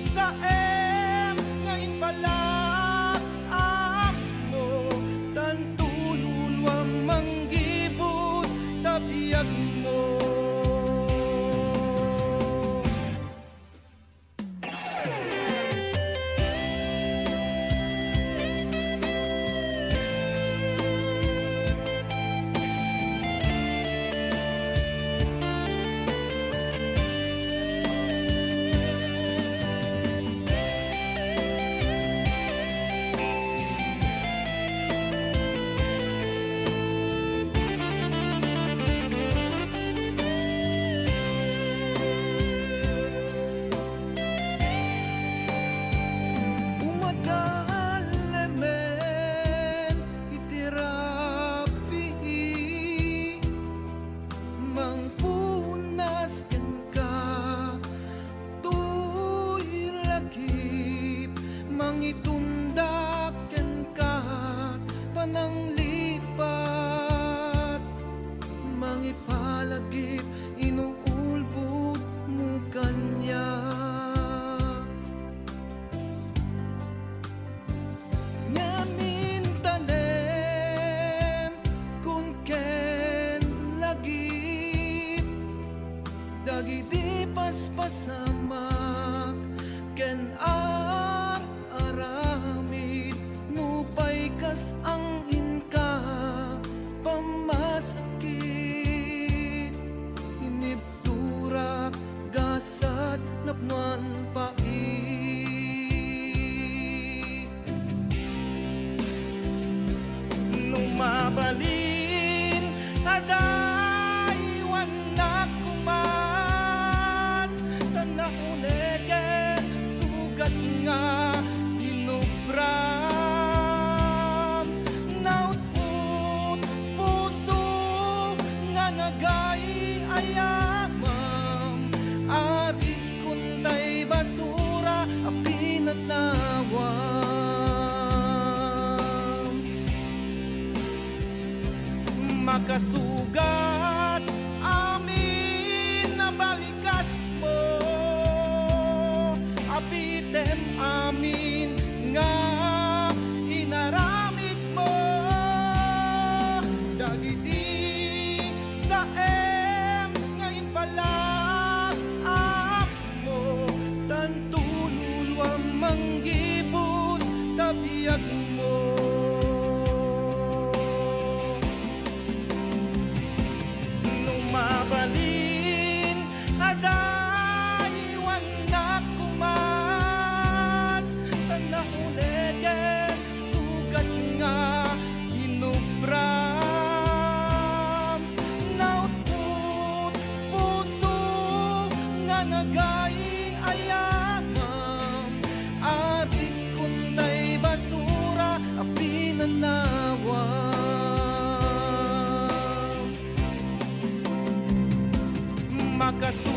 saem nga impalak-ammo, tanto luluam manggibus ta biagmo. Umadal lemen iti rabii, mangpunas kenka, toy lagip, mangitundak kenka, pananglipat, mangipalagip, inuulbodmo kaniak. Ngem intalem kun ken lagip dagidi paspasamak ken ar-aramid, nupay kas ang inka pamasakit, inib- turak, gasat, napnoan, pait. No mabalin, adda iwannak koman, ta naunegen sugat nga inubram. Naut- Put puso nga nagay-ayamam, aridkon tay basura a pinanawam. Makasugat amin a balikasmo, abitem amin nga inaramid mo. Dagiti saem nga impalak-ammo, tanto luluam manggibus ta biagmo. No mabalin, adda iwannak koman, ta naunegen sugat nga inubram. Nautput puso nga nagay-ayamam, aridkon tay basura a pinanawam. Makasu-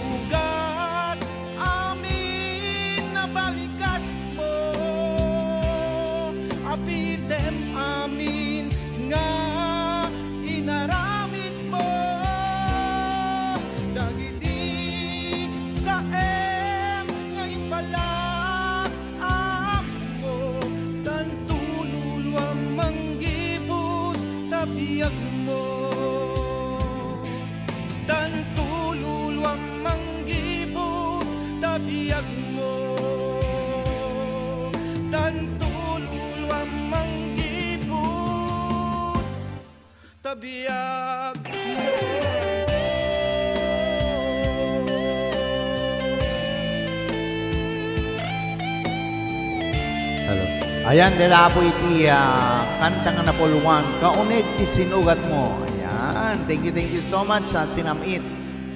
Ayan, dita po iti, ah, kanta nga napuluan, Kauneg ti Sinugatmo. Ayan, thank you, thank you so much sa sinam-it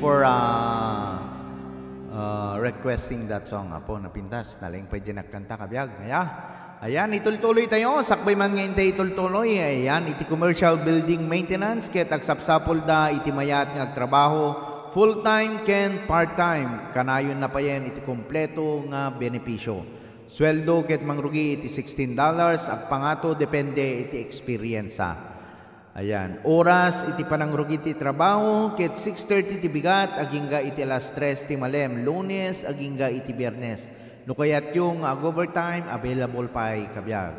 for, ah, ah, requesting that song. Apo, napintas, nalaing pay diay nagkanta, kabiag. Aya? Ayan, itultuloy tayo. Sakbay man nga intay itultuloy. Ayan, iti commercial building maintenance, ket agsapsapulda iti mayat nga agtrabaho, full-time ken part-time. Kanayon na payen iti kompleto nga benepisio. Sueldo ket mangrugi iti sixteen dollars, agpangato depende iti eksperiensa. Ayan, oras iti panangrugi ti trabaho, ket six thirty ti bigat, agingga iti alas tres ti malem, Lunes, agingga iti Biernes. No kayatyo nga ag-overtime, available pay, kabiag.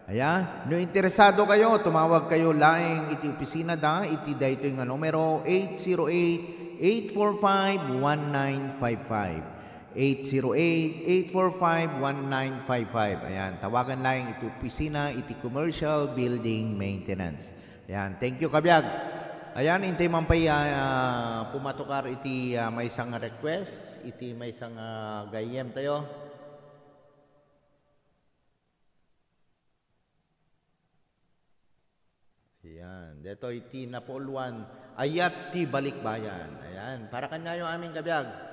Ayan, no interesado kayo, tumawag kayo laeng iti opisina da, iti daytoy nga numero, eight zero eight, eight four five, one nine five five. Eight zero eight, eight four five, one nine five five. Ayan, tawagan laeng iti opisina, iti commercial building maintenance. Ayan, thank you, kabiag. Ayan, intay man pay, ah, pumatukar iti, ah, maysa nga request, iti maysa nga gayyem tayo. Ayan, detoy ti napuluan, Ayat ti Balikbayan. Ayan, para kaniayo amin, kabiag.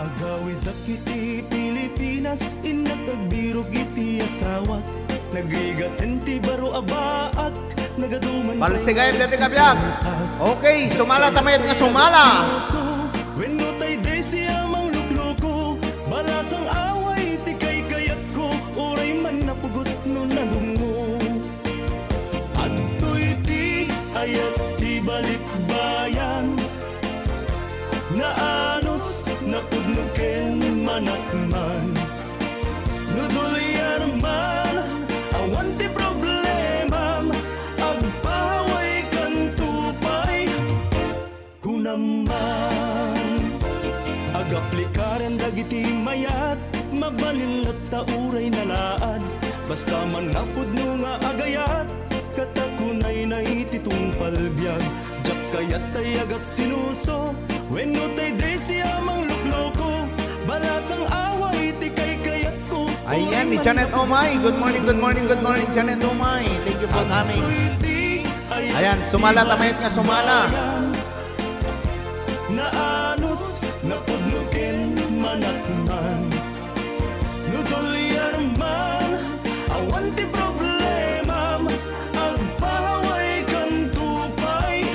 Agawidak iti Pilipinas, innak agbirog iti asawak. Nagrigaten ti baro a baak, nagaduman. Balsigayan deti, kabiag. Okay, sumala ta mayat nga sumala. Wenno tay desi a manglukloko, balasang away ti kaykayatko, uray man napugot no nadungngo. Adtoy ti ayat ti balikbayan, naanus, napudno ken manakman. No dolyar man, awan ti problemam, agpawaykanto pay. Kunam man, agaplikaren dagiti mayat, mabalin latta uray nalaad. Basta man napudno nga agayat, kata kunayna iti tungpal biag. Diak kayat tay agat sinuso, wenno tay desi a manglukloko, balasang away ti kaykayatko. Ayan, ni Janet Omay. Good morning, good morning, good morning, Janet Omay. Thank you for coming. Ayan, sumala ta mayat nga sumala. Naanus, napudno ken manakman. No dolyar man, awan ti problemam, agpawaykanto pay.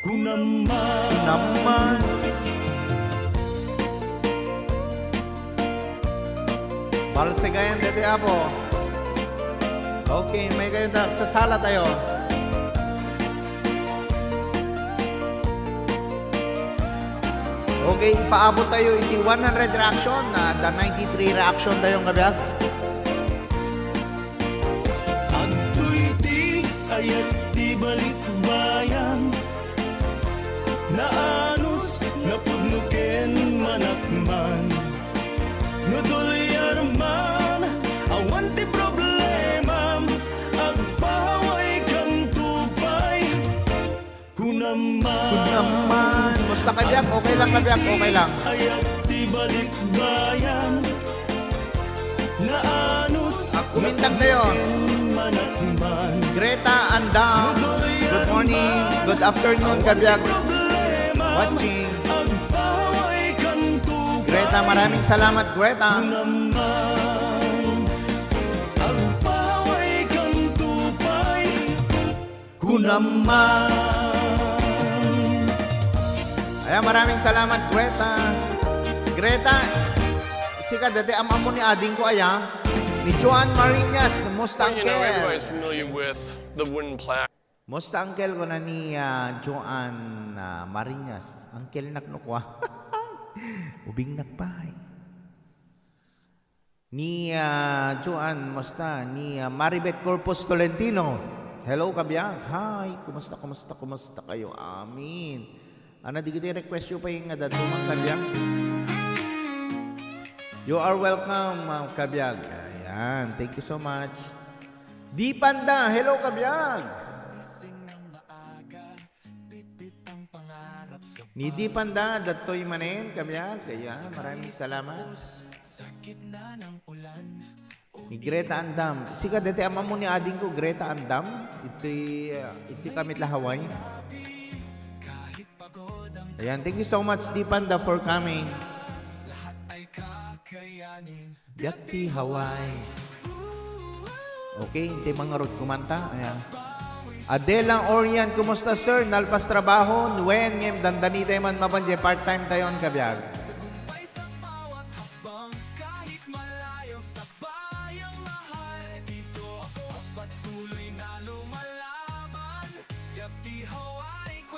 Kunam man. Kunam man. Balsigayan deti, Apo. Okay, mayat kayo ta, sasala tayo. Okay, ipaabot tayo iti one hundred reaction, na the ninety-three reaction tayo nga biag. Adtoy ti ayat ti balikbayan, naanus, napudno ken manakman. No dolyar man, awan ti problemam, agpawaykanto pay. Kunam man. Kunam man. Kumusta ka, biag? Okay lang ka, biag? Okay lang. Ayat ti balikbayan. Naanus. Ah, kumintag tayo. Manakman. Greta Andang. Good morning. Good afternoon, kabiag. Watching. Greta, maraming salamat, Greta. Kunam man. Agpawaykanto pay. Kunam man. Ayan, maraming salamat, Greta. Greta, sika dati am-ammo ni adingko, aya. Ni Joan Marinas, musta, Well, you know, Uncle? Everybody's familiar with the wooden plaque. Musta, Uncle? Kuna ni, ah, Joan, ah, Marinas. Uncle nak no kwa. Ubing nak pay. Ni, ah, Joan, musta? Ni, ah, Maribet Corpus Tolentino. Hello, kabiag. Hi, kumusta, kumusta, kumusta kayo? Amin. Ana, di kita request yo pa yung nga datuman, kabiag. You are welcome, ah, kabiag. Ayan, thank you so much. Di Panda, hello, kabiag. Ni Di Panda, datoy manen, kabiag. Ayan, maraming salamat. Greta Andam. Sika deti ammo ni adingko, Greta Andam. Iti, uh, iti kami ti Hawaii. Ayan, thank you so much, Di Panda, for coming. Biag ti Hawaii. Okay, iti mangarud kumanta. Ayan. Adela Orian, kumusta, sir? Nalpas trabaho? Wen, ngem dandanitay man mapan diay part-time tayon, kabiag.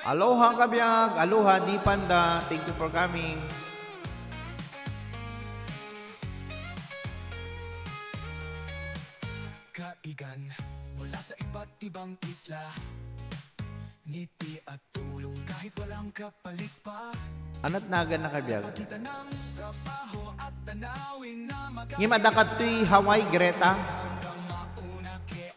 Aloha, kabiag. Aloha, Di Panda. Thank you for coming. Kaigan mula sa iba't ibang isla, ngiti at tulong kahit walang kapalit pa. Anat nagan na, kabiag. Sa pagitan ng trabaho at tanawin na maganda. Ngem adda kadtoy Hawaii, Greta. Kang mauna kea.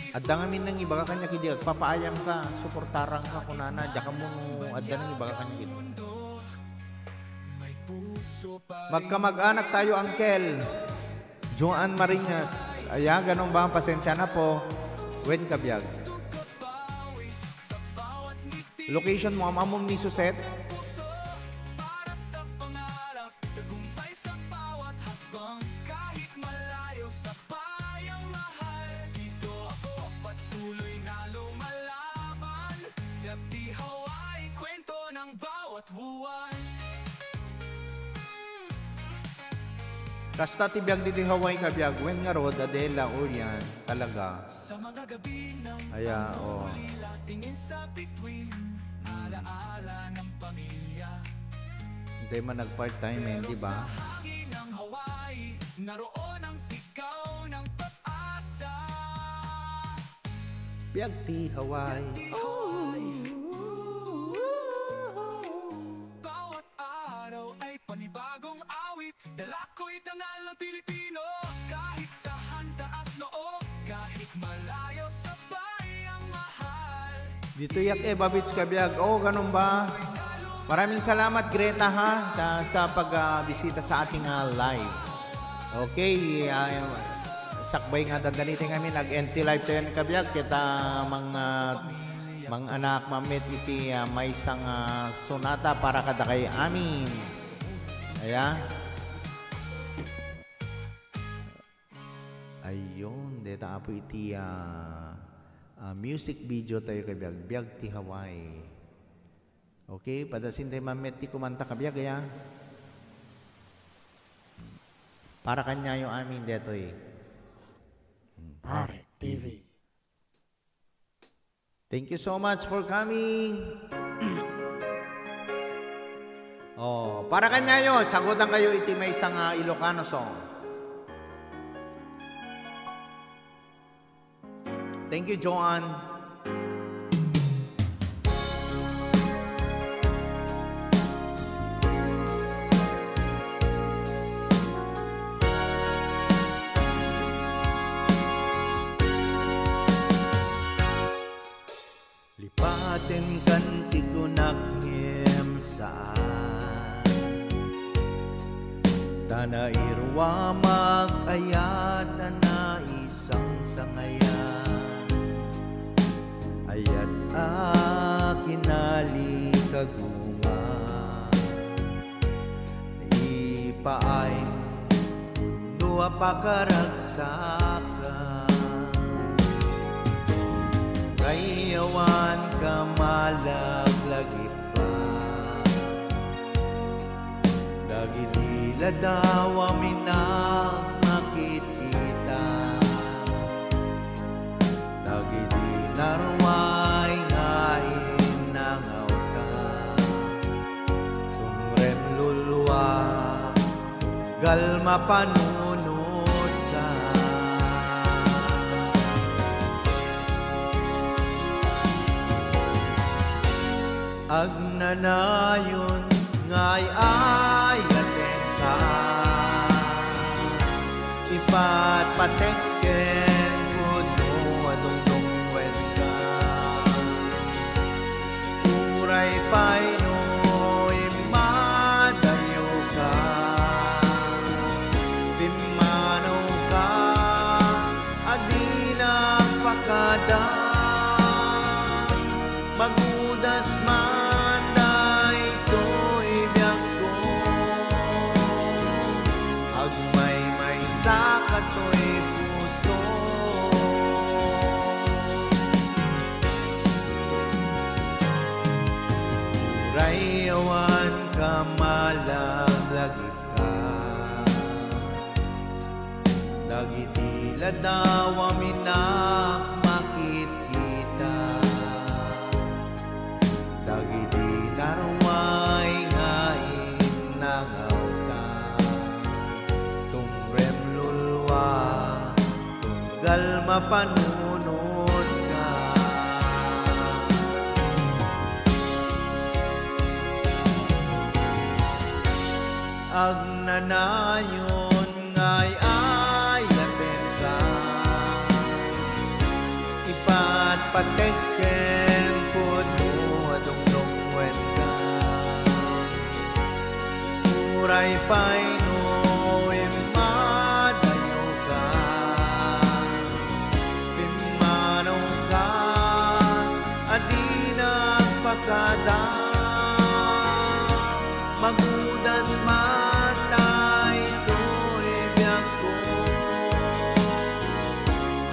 Adda ngamin nang ibaga kaniak idi agpapaayam ka, suportaran ka, kunana, diak ammo no adda nang ibaga kaniak idi. Magkamag-anak tayo, Uncle. Joan Marinas. Aya, ganun ba? Pasensya na po. Wen, kabiag. Location mo, am-, ammo ni Suset? Tagumpay sa bawat hakbang, kahit malayo sa bayang mahal. Dito ako patuloy na lumalaban. Biag ti Hawaii, kwento ng bawat buwan. Kasta ti biag ditoy Hawaii, kabiag, wen ngarud, Adela, Orian, talaga. Sa mga gabi ng Aya, oh. Pag-uulila, tingin sa bituin, alaala ng pamilya. Hindi man nag-part-time, eh, di ba? Pero sa hangin ng Hawaii, naroon ang sigaw ng pag-asa. Biag ti Hawaii. Biag ti Hawaii. Bawat araw ay panibagong awit. Dala ko'y dangal ng Pilipino. Kahit saan taas noo, kahit malayo sa bayang mahal. Ditoy Yak Eva Beach, kabiag. Oh, ganun ba? Maraming salamat, Greta, ha, ta-, sa pag, ah, bisita sa ating, ah, live. Okay, ah, sakbay nga dandanitay ngamin, nag-N T live tayo ng kabiag. Kita mang, ah, mang anak, mamit iti, ah, maysa nga, ah, sonata para kadakay amin. Aya. Ayun, deta apo iti, ah, ah, music video tayo kabiag, Biag ti Hawaii. Okay, padasin tayo mamit ti kumanta kabiag, aya. Para kanyayo amin detoy. Pare T V. Thank you so much for coming. Oh, para kanyayo, sagutan kayo iti maysa nga Ilocano song. Thank you, Joan. Lipaten kan ti kunak ngem saan. Ta nairuamak ayat a naisangsangayan. Ayat a kinalikaguman. Ipaaymo no a pakaragsakan. Kaywan ka malaglagip pa. Dagiti ladaw a minagmakit ita. Dagiti naruay nga innangawka. Tungrem lulua, galma panunotka. Agnanayon nga ay-ayatenka. Ipatpatek ken pudno a dungdungwenka. Uray pay no immadayoka, Adam, magudas man daytoy biagko, agmaymaysa katoy puso. Uray awan ka malaglagitka, dagiti ladaw a minak makitkita, dagiti naruay nga innangawta, tungrem lulua, tunggal mapanunotka. Agnanayon nga ay-ayatenka, ipatpatek ken pudno a dungdungngoenka. Uray pay no immadayoka, pimmanawka a di nagpakada. Magudas man daytoy biagko,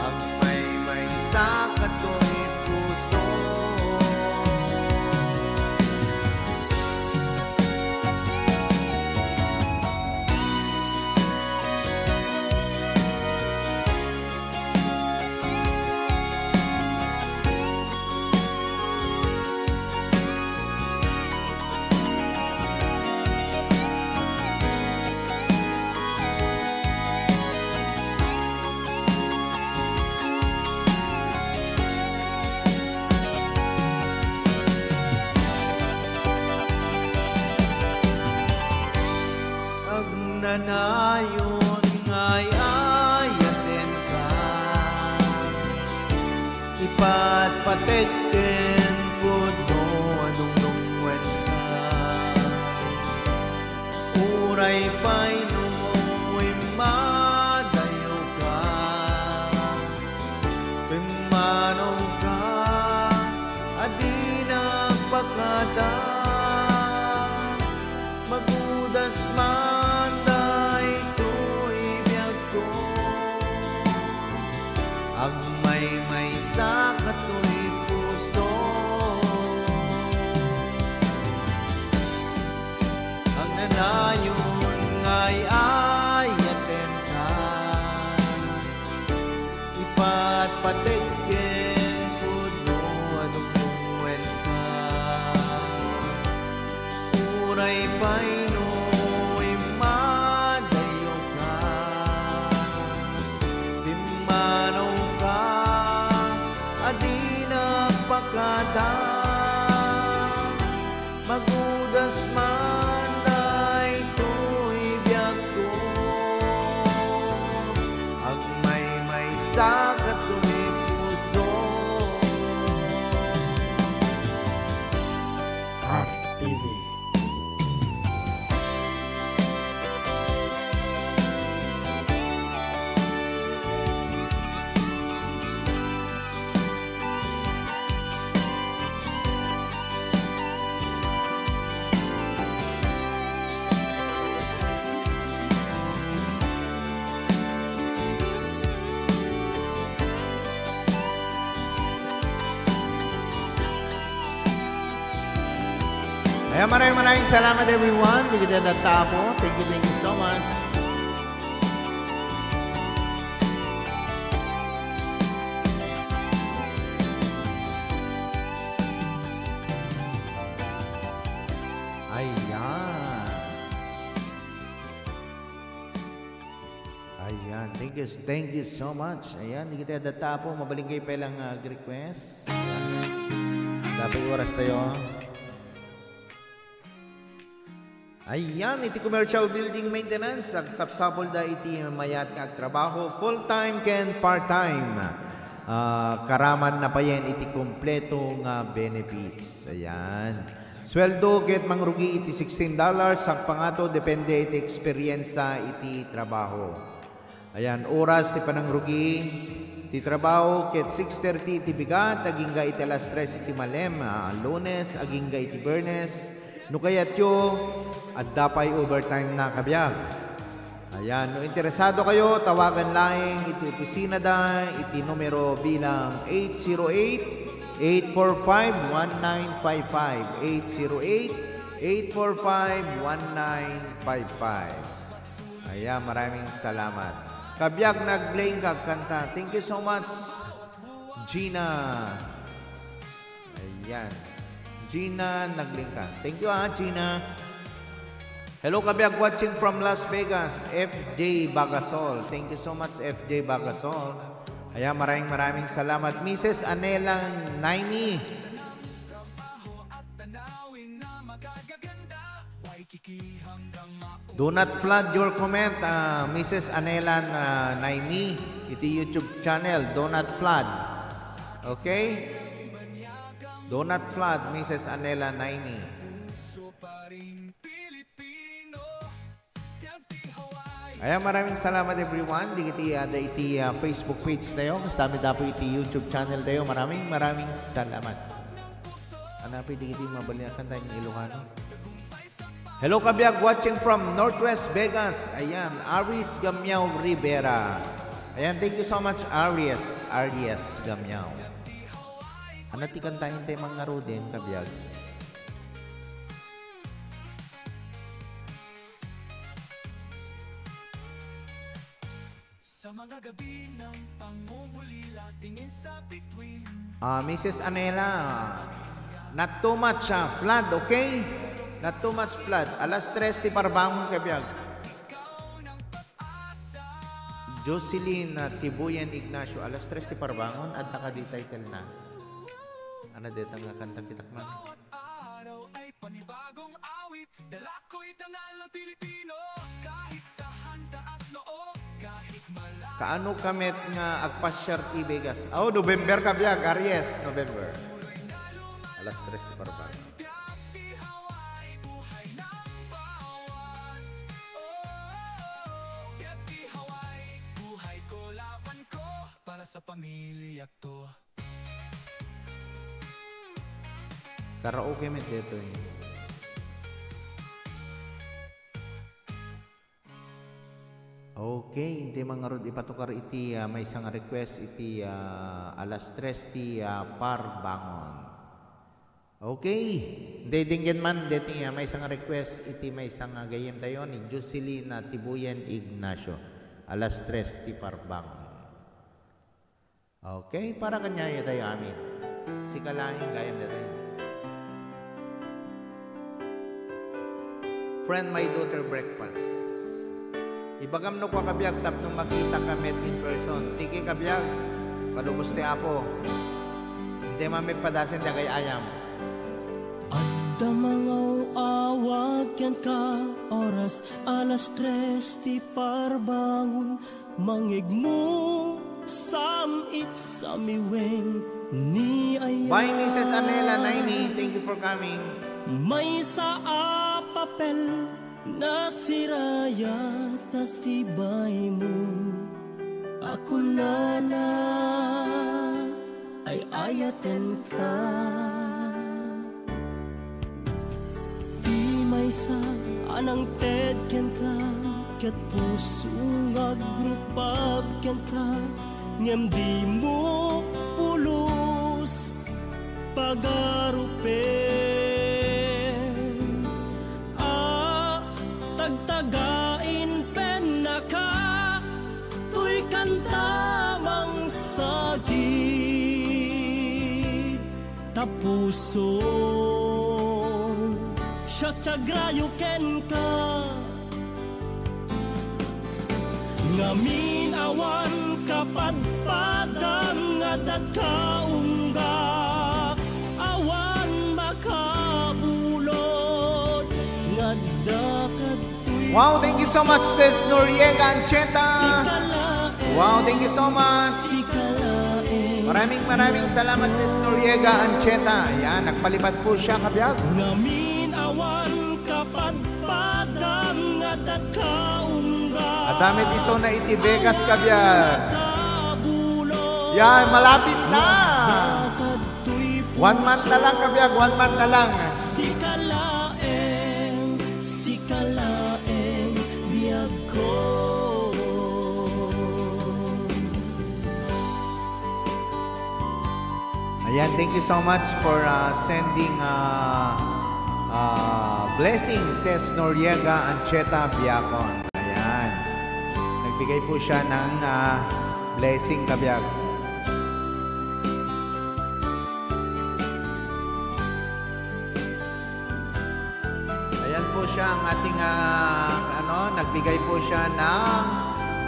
agmaymaysa katoy puso. Agnanayon nga ay-ayatenka, ipatpatek ken pudno a dungdungngoenka. Uray pay no immadayoka, pimmanawka a di nagpakada. Magudas man daytoy biagko, agmaymaysa katoy puso. Agnanayon nga ay-ayatenka, ipatpatek ken pudno a dungdungngoenka. Uray pay no immadayoka, pimmanawka a di nagpakada. Magudas man daytoy biagko, agmaymaysa katoy puso. Heart T V. Ayan, maraming, maraming salamat, everyone. Dagiti tattao. Thank you, thank you so much. Ayan. Ayan. Thank you, thank you so much. Ayan, dagiti tattao, mabalinkayo pay lang, ah, request. Ayan. Dapat oras tayo. Ayan, iti commercial building maintenance, agsapsapulda iti mayat nga agtrabaho, full-time ken part-time. Ah, karaman na payen iti kompleto nga benefits. Ayan. Sueldo ket mangrugi iti sixteen dollars, sakpangato, depende iti eksperiensa iti trabaho. Ayan, oras ti panangrugi, Ti trabaho ket six thirty iti bigat, agingga iti alas tres iti malem, ah, Lunes, agingga iti Biyernes. No kayatyo, adda pay overtime na, kabiag. Ayan, no interesado kayo, tawagan laeng iti opisina da, iti numero bilang eight zero eight, eight four five, one nine five five, eight zero eight, eight four five, one nine five five. Ayan, maraming salamat. Kabiag, naglaing ka agkanta. Thank you so much, Gina. Ayan. Gina Naglingka. Thank you, ah, Gina. Hello, kabiag, watching from Las Vegas, F J Bagasol. Thank you so much, F J Bagasol. Ayan, maraming, maraming salamat. Missus Anela Naimi. Do not flood your comment, ah, Missus Anelan, ah, Naimi, iti YouTube channel. Do not flood. Okay? Do not flood, Missus Anela Naimi. Ayan, maraming salamat, everyone. Dagiti, ah, da iti, ah, Facebook page tayo. Kasta met da po iti YouTube channel tayo. Maraming, maraming salamat. Anapi dagiti mabaliakan tayo ng Ilocano. Hello, kabiag, watching from Northwest Vegas. Ayan, Aris Gamiao Rivera. Ayan, thank you so much, Aries. Aries Gamiao. Ano ti kantahin tayo, mga Ruden, kabiag? Sa mga gabi ng pangungulila, tingin sa bituin. Ah, Missus Anela, not too much, ah, flood, okay? Not too much flood. Alas tres ti parbangon, kabiag. Jocelyn, ah, Tibuyan Ignacio, alas tres ti parbangon, adda kadi title na. Ano deta nga kanta kitak man? Araw ay panibagong awit. Dala ko'y dangal ng Pilipino, kahit saan taas noo, kahit malayo. Kaano ka met nga agpasyar ti Vegas? Oh, November, kabiag, Aries, November. Alas tres ti parbangon. Biak ti Hawaii, buhay number one. Oh, biak ti Hawaii, buhay ko, laban ko, para sa pamilya ko. Karaoke met detoy. Okay, intay man ngarud ipatukar iti, ah, maysa nga request iti, ah, alas tres ti, ah, parbangon. Okay, intay denggen man deti, ah, maysa nga request iti maysa nga gayyem tayo ni Jocelyn, ah, Tibuyen Ignacio. Alas tres ti parbangon. Okay, para kaniayo tayo amin. Sika laeng gayam daytoy. Friend, my daughter, breakfast. Ibagam no kua, kabiag, tapno makita ka met in person. Sige, kabiag, palubos ti Apo. Intay man met padasen dagay ayam. Adda mangaw-awag kenka, oras alas tres ti parbangon. Mangegmo, sam-it samiweng ni aya. Bye, Missus Anela Naini. Thank you for coming. Maysa a papel, nasiraya ta sibaymo. A kunana, ay-ayatenka. Ti maysa a nangted kenka, ket puso nga agrupab kenka, ngem dimo pulos pagarupen. A tagtagain pennaka, toy kanta mangsagid ta puson. Siak ti agrayo kenka. Ngamin awan kapadpadan nga adda ka ungga, awan makabulod nga adda kadtoy. Wow, thank you so much, Sis Noriega Ancheta. Sika laeng. Wow, thank you so much. Sika laeng. Maraming, maraming salamat, Sis Noriega Ancheta. Yan, nagpalipad po siya, kabiag. Ngamin awan kapadpadan nga adda ka ungga. Adda met isuna iti Vegas, kabiag. Yan, malapit na. One month na lang, kabiag. One month na lang. Sika laeng, sika laeng, biag ko. Ayan, thank you so much for, uh, sending, uh, uh, blessing, Tess Noriega Ancheta Biacon. Ayan. Nagbigay po siya ng, uh, blessing, kabiag. Ayan po siya ang ating, ah, ano, nagbigay po siya ng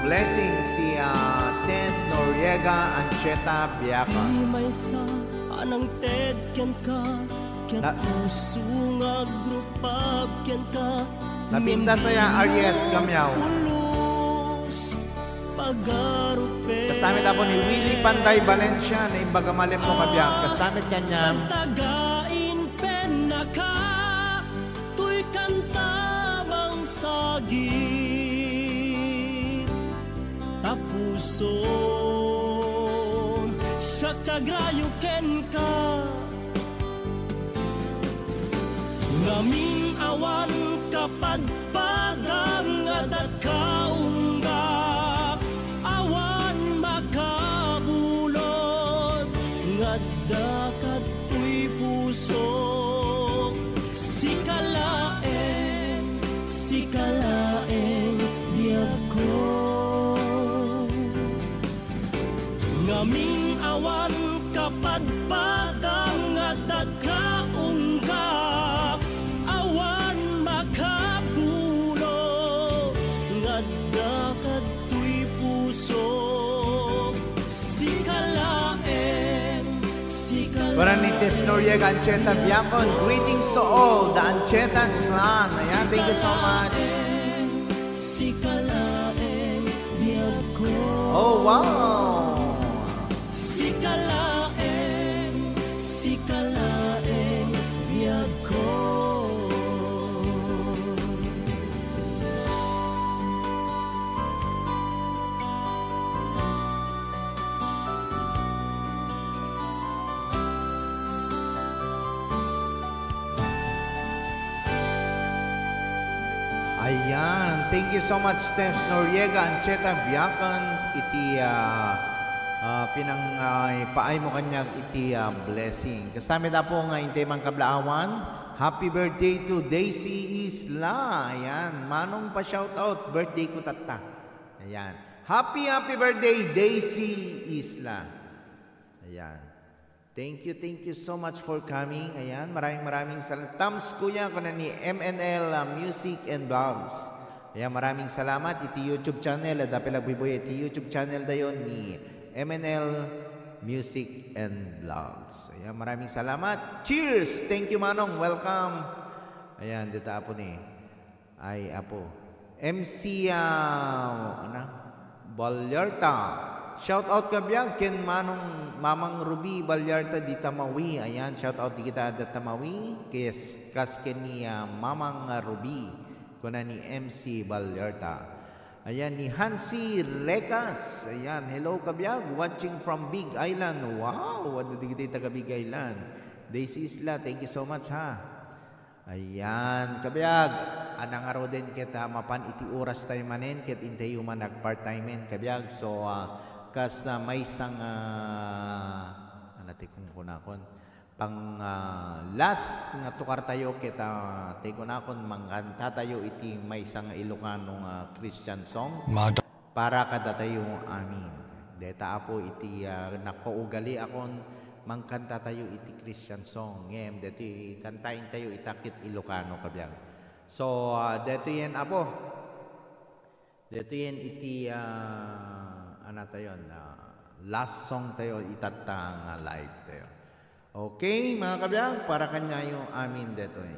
blessing si, ah, Tess Noriega Ancheta Biaca. Di maysa a nangted kenka, ket Na- puso nga agrupab kenka. Napintas aya, Aries Gamiao. Pulos, pagarupen. Kastamit apo ni Willie Panday Valencia, na imbaga malim mo kabiak. Kastamit kanya. Taga in penaka, tuy kanta mang sagip. Tapuson, siak ti agrayo kenka. Ngamin awan kapadpadam nga adda kaunggak, awan makabulod nga adda kadtoy pusok. Sika laeng, sika laeng, biagko. Ngamin awan kapadpadam nga adda kaunggak, awan makabulo nga adda kadtoy pusok. Sika laeng, sika laeng. Para ni Tess Noriega Ancheta Biacon, greetings to all the Anchetas clan. Ayan, thank you so much. Sika laeng biagko. Oh, wow! Sika laeng, sika laeng biagko. Ayan. Thank you so much, Tess Noriega Ancheta Biacan, iti, ah, ah, pinang, ah, ipaay mo kaniak iti, ah, blessing. Kastamit apo nga intay mangkablaawan, happy birthday to Daisy Isla. Ayan. Manong pa-shoutout, birthday ko tatta. Ayan. Happy, happy birthday, Daisy Isla. Ayan. Thank you, thank you so much for coming. Ayan, maraming, maraming sal-, Tams Kuya, kuna ni M N L, ah, Music and Vlogs. Ayan, maraming salamat iti YouTube channel. Adda pay la agbuybuya iti YouTube channel dayon ni M N L Music and Vlogs. Ayan, maraming salamat. Cheers! Thank you, Manong. Welcome. Ayan, dita apo ni. Ay, apo. M C, ah, ano? Ballarta. Shout out kabiag ken Manong, Mamang Ruby Ballarta di Tamawi. Ayan, shout out di kita da Tamawi. Kes-, kas ken ni, ah, Mamang Ruby. Kuna ni M C Ballarta. Ayan, ni Hansi Recas. Ayan, hello kabiag. Watching from Big Island. Wow, adu di kita taga Big Island. Daisy Isla, thank you so much, ha. Ayan, kabiag, a nangaruden ket, ah, mapan iti oras tayo manen, ket intayo man ag-part-time-en, kabiag. So, ah, kas, ah, maysa nga, ano ti kunkunakon? Pang, ah, last nga tukar tayo ket, ah, ti kunakon, mangkanta tayo iti maysa nga Ilocano nga Christian song. Mad- para kadatayo amin. Deta, Apo, iti, ah, nakaugaliakon, mangkanta tayo iti Christian song. Ngem, deti kantaen tayo ita ket Ilocano, kabiag. So, ah, detoyen, Apo. Detoyen iti, ah, ano tayon, ah, last song tayo, itatta nga live tayo. Okay, mga kabiag, para kanyayo amin detoy.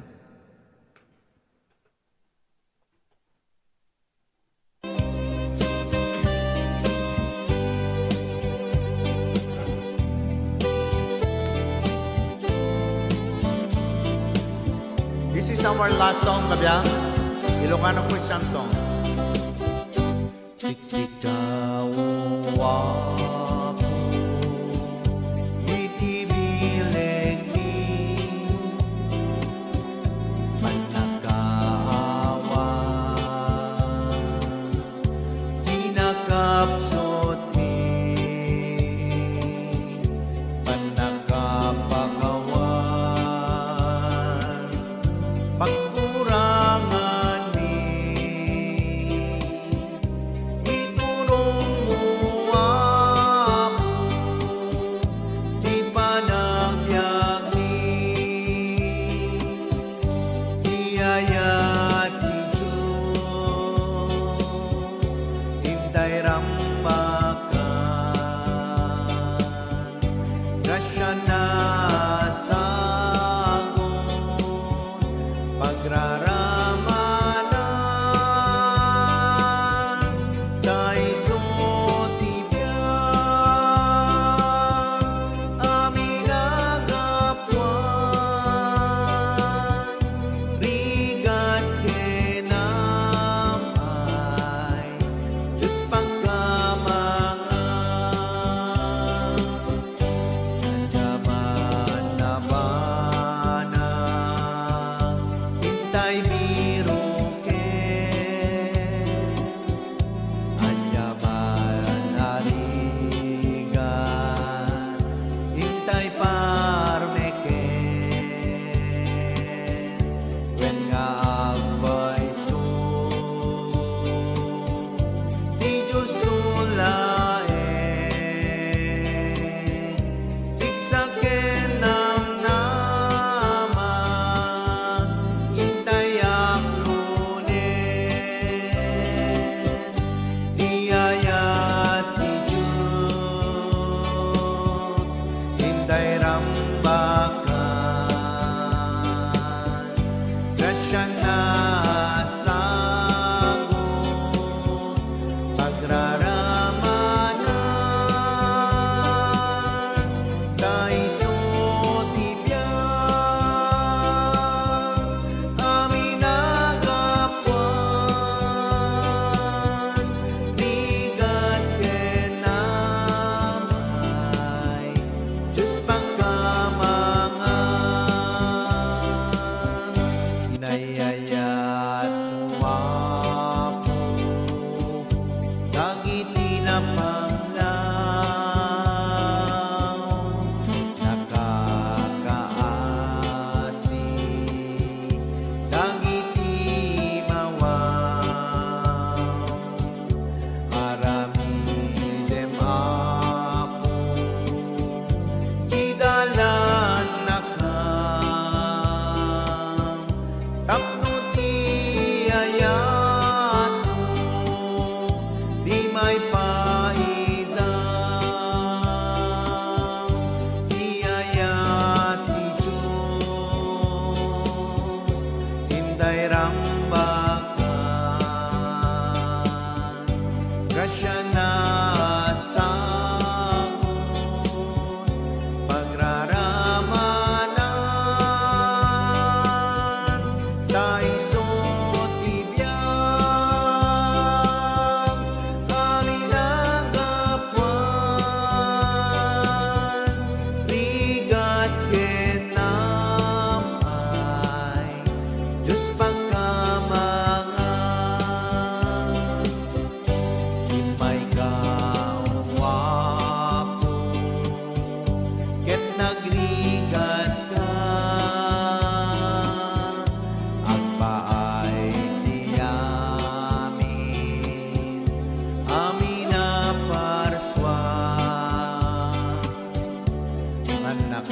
This is our last song, kabiag. Ilocano Christian song. Siksikaw, Apo,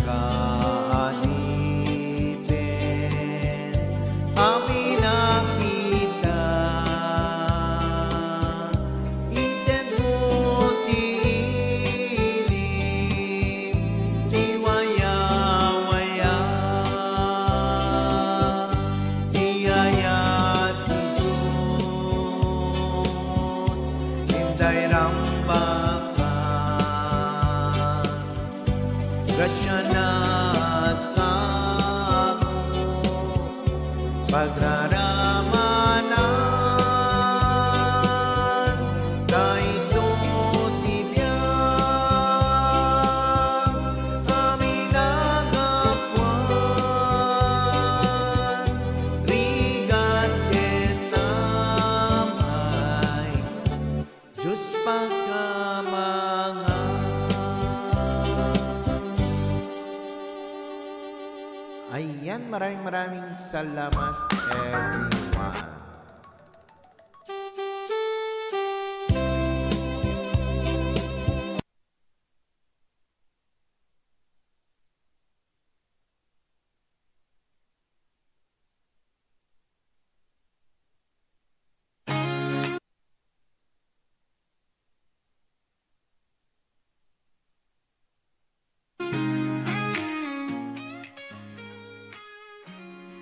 Kaanipen amin a kita, intedmo ti ilim ti wayawaya, ti ayat ti Dios, intay rambakan. Grasiana a sago, pagraramanan, ta isu ti biag a minagapuan, rigat ket amay. Diyos pakamangan. Ayan, maraming maraming salamat, everyone.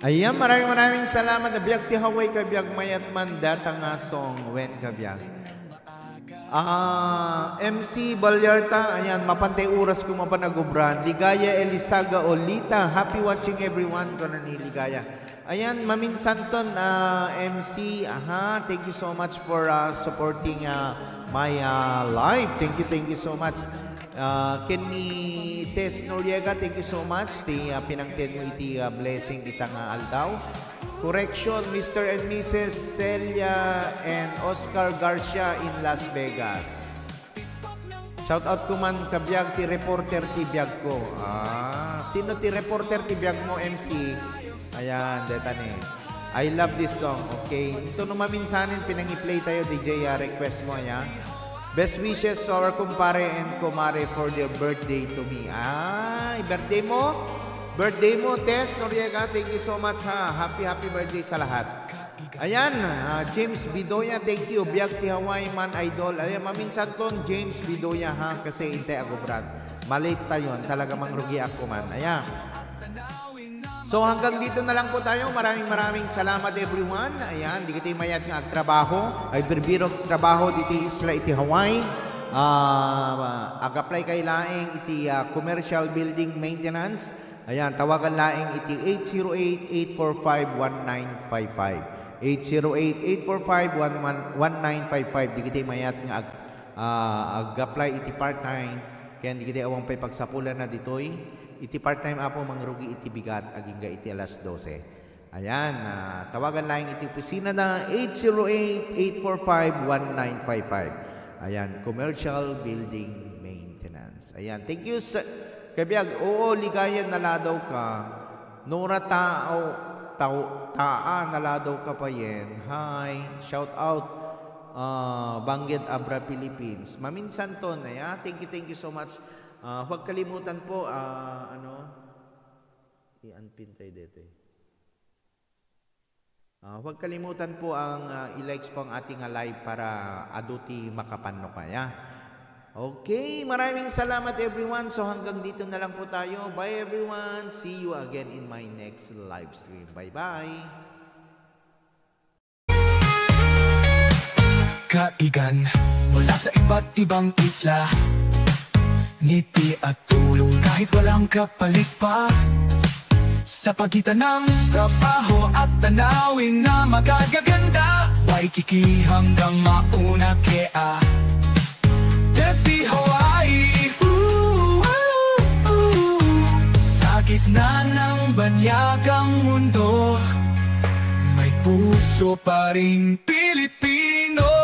Ayan, maraming maraming salamat. Biag ti Hawaii, kabiag, mayat man data nga song wen kabiag. Ah, M C Balyarta, ayan, mapantay oras ko mapan agubran. Ligaya Elisaga Olita, happy watching everyone, kuna ni Ligaya. Ayan, maminsanton, ah, M C, aha, thank you so much for, ah, supporting, ah, my, ah, live. Thank you, thank you so much. Ah, ken ni Tess Noriega, thank you so much. Ti, ah, pinangted mo iti, ah, blessing ita nga aldaw. Correction, Mister and Missus Celia and Oscar Garcia in Las Vegas. Shout out ko man, kabiag, ti reporter ti biag ko. Ah, sino ti reporter ti biag mo, M C? Ayan, deta ni. I love this song, okay? Ito no maminsanin, pinangi-play tayo, D J, ah, request mo, ayan. Best wishes to our kumpare and kumare for their birthday to me. Ay, birthday mo? Birthday mo, Tess Noriega, thank you so much, ha. Happy, happy birthday sa lahat. Ayan, ah, James Bidoya, thank you. Biag ti Hawaii man, idol. Ayan, maminsanton, James Bidoya, ha, kasi intay agubran. Malate tayon, talaga mangrugi ako man. Ayan. So, hanggang dito na lang po tayo. Maraming, maraming salamat, everyone. Ayan, dagiti mayat nga agtrabaho, ay birbirok trabaho diti isla iti Hawaii. Ah, ag-apply kayo laeng iti, ah, commercial building maintenance. Ayan, tawagan laeng iti eight zero eight, eight four five, one nine five five. Eight zero eight, eight four five, one nine five five. Dagiti mayat nga ag-, ah, ag-apply iti part-time, ken dagiti awan pay pagsapulanna ditoy, iti part-time, Apo, mangrugi iti bigat agingga iti alas dose. Ayan, ah, tawagan laeng iti opisina na eight zero eight, eight four five, one nine five five. Ayan, commercial building maintenance. Ayan, thank you sa, kabiag. Oo, Ligaya, naladaw ka. Nora Tao, Tao, Taa, naladaw ka payen. Hi, shout out, ah, Bangged Abra Philippines. Maminsanton, ayan. Thank you, thank you so much. Ah, huwag kalimutan po, ah, ano, i-unpin tayo dito eh. Ah, huwag kalimutan po ang, ah, i-likes po ang ating, ah, live para adu ti makapanno kaya. Okay, maraming salamat everyone. So hanggang dito na lang po tayo. Bye everyone. See you again in my next live stream. Bye-bye. Kaigan mula sa iba't ibang isla, ngiti at tulong kahit walang kapalit pa. Sa pagitan ng trabaho at tanawin na magagaganda, Waikiki hanggang Mauna Kea. Happy Hawaii! Ooh, ooh, ooh. Sa gitna ng banyagang mundo, may puso pa ring Pilipino.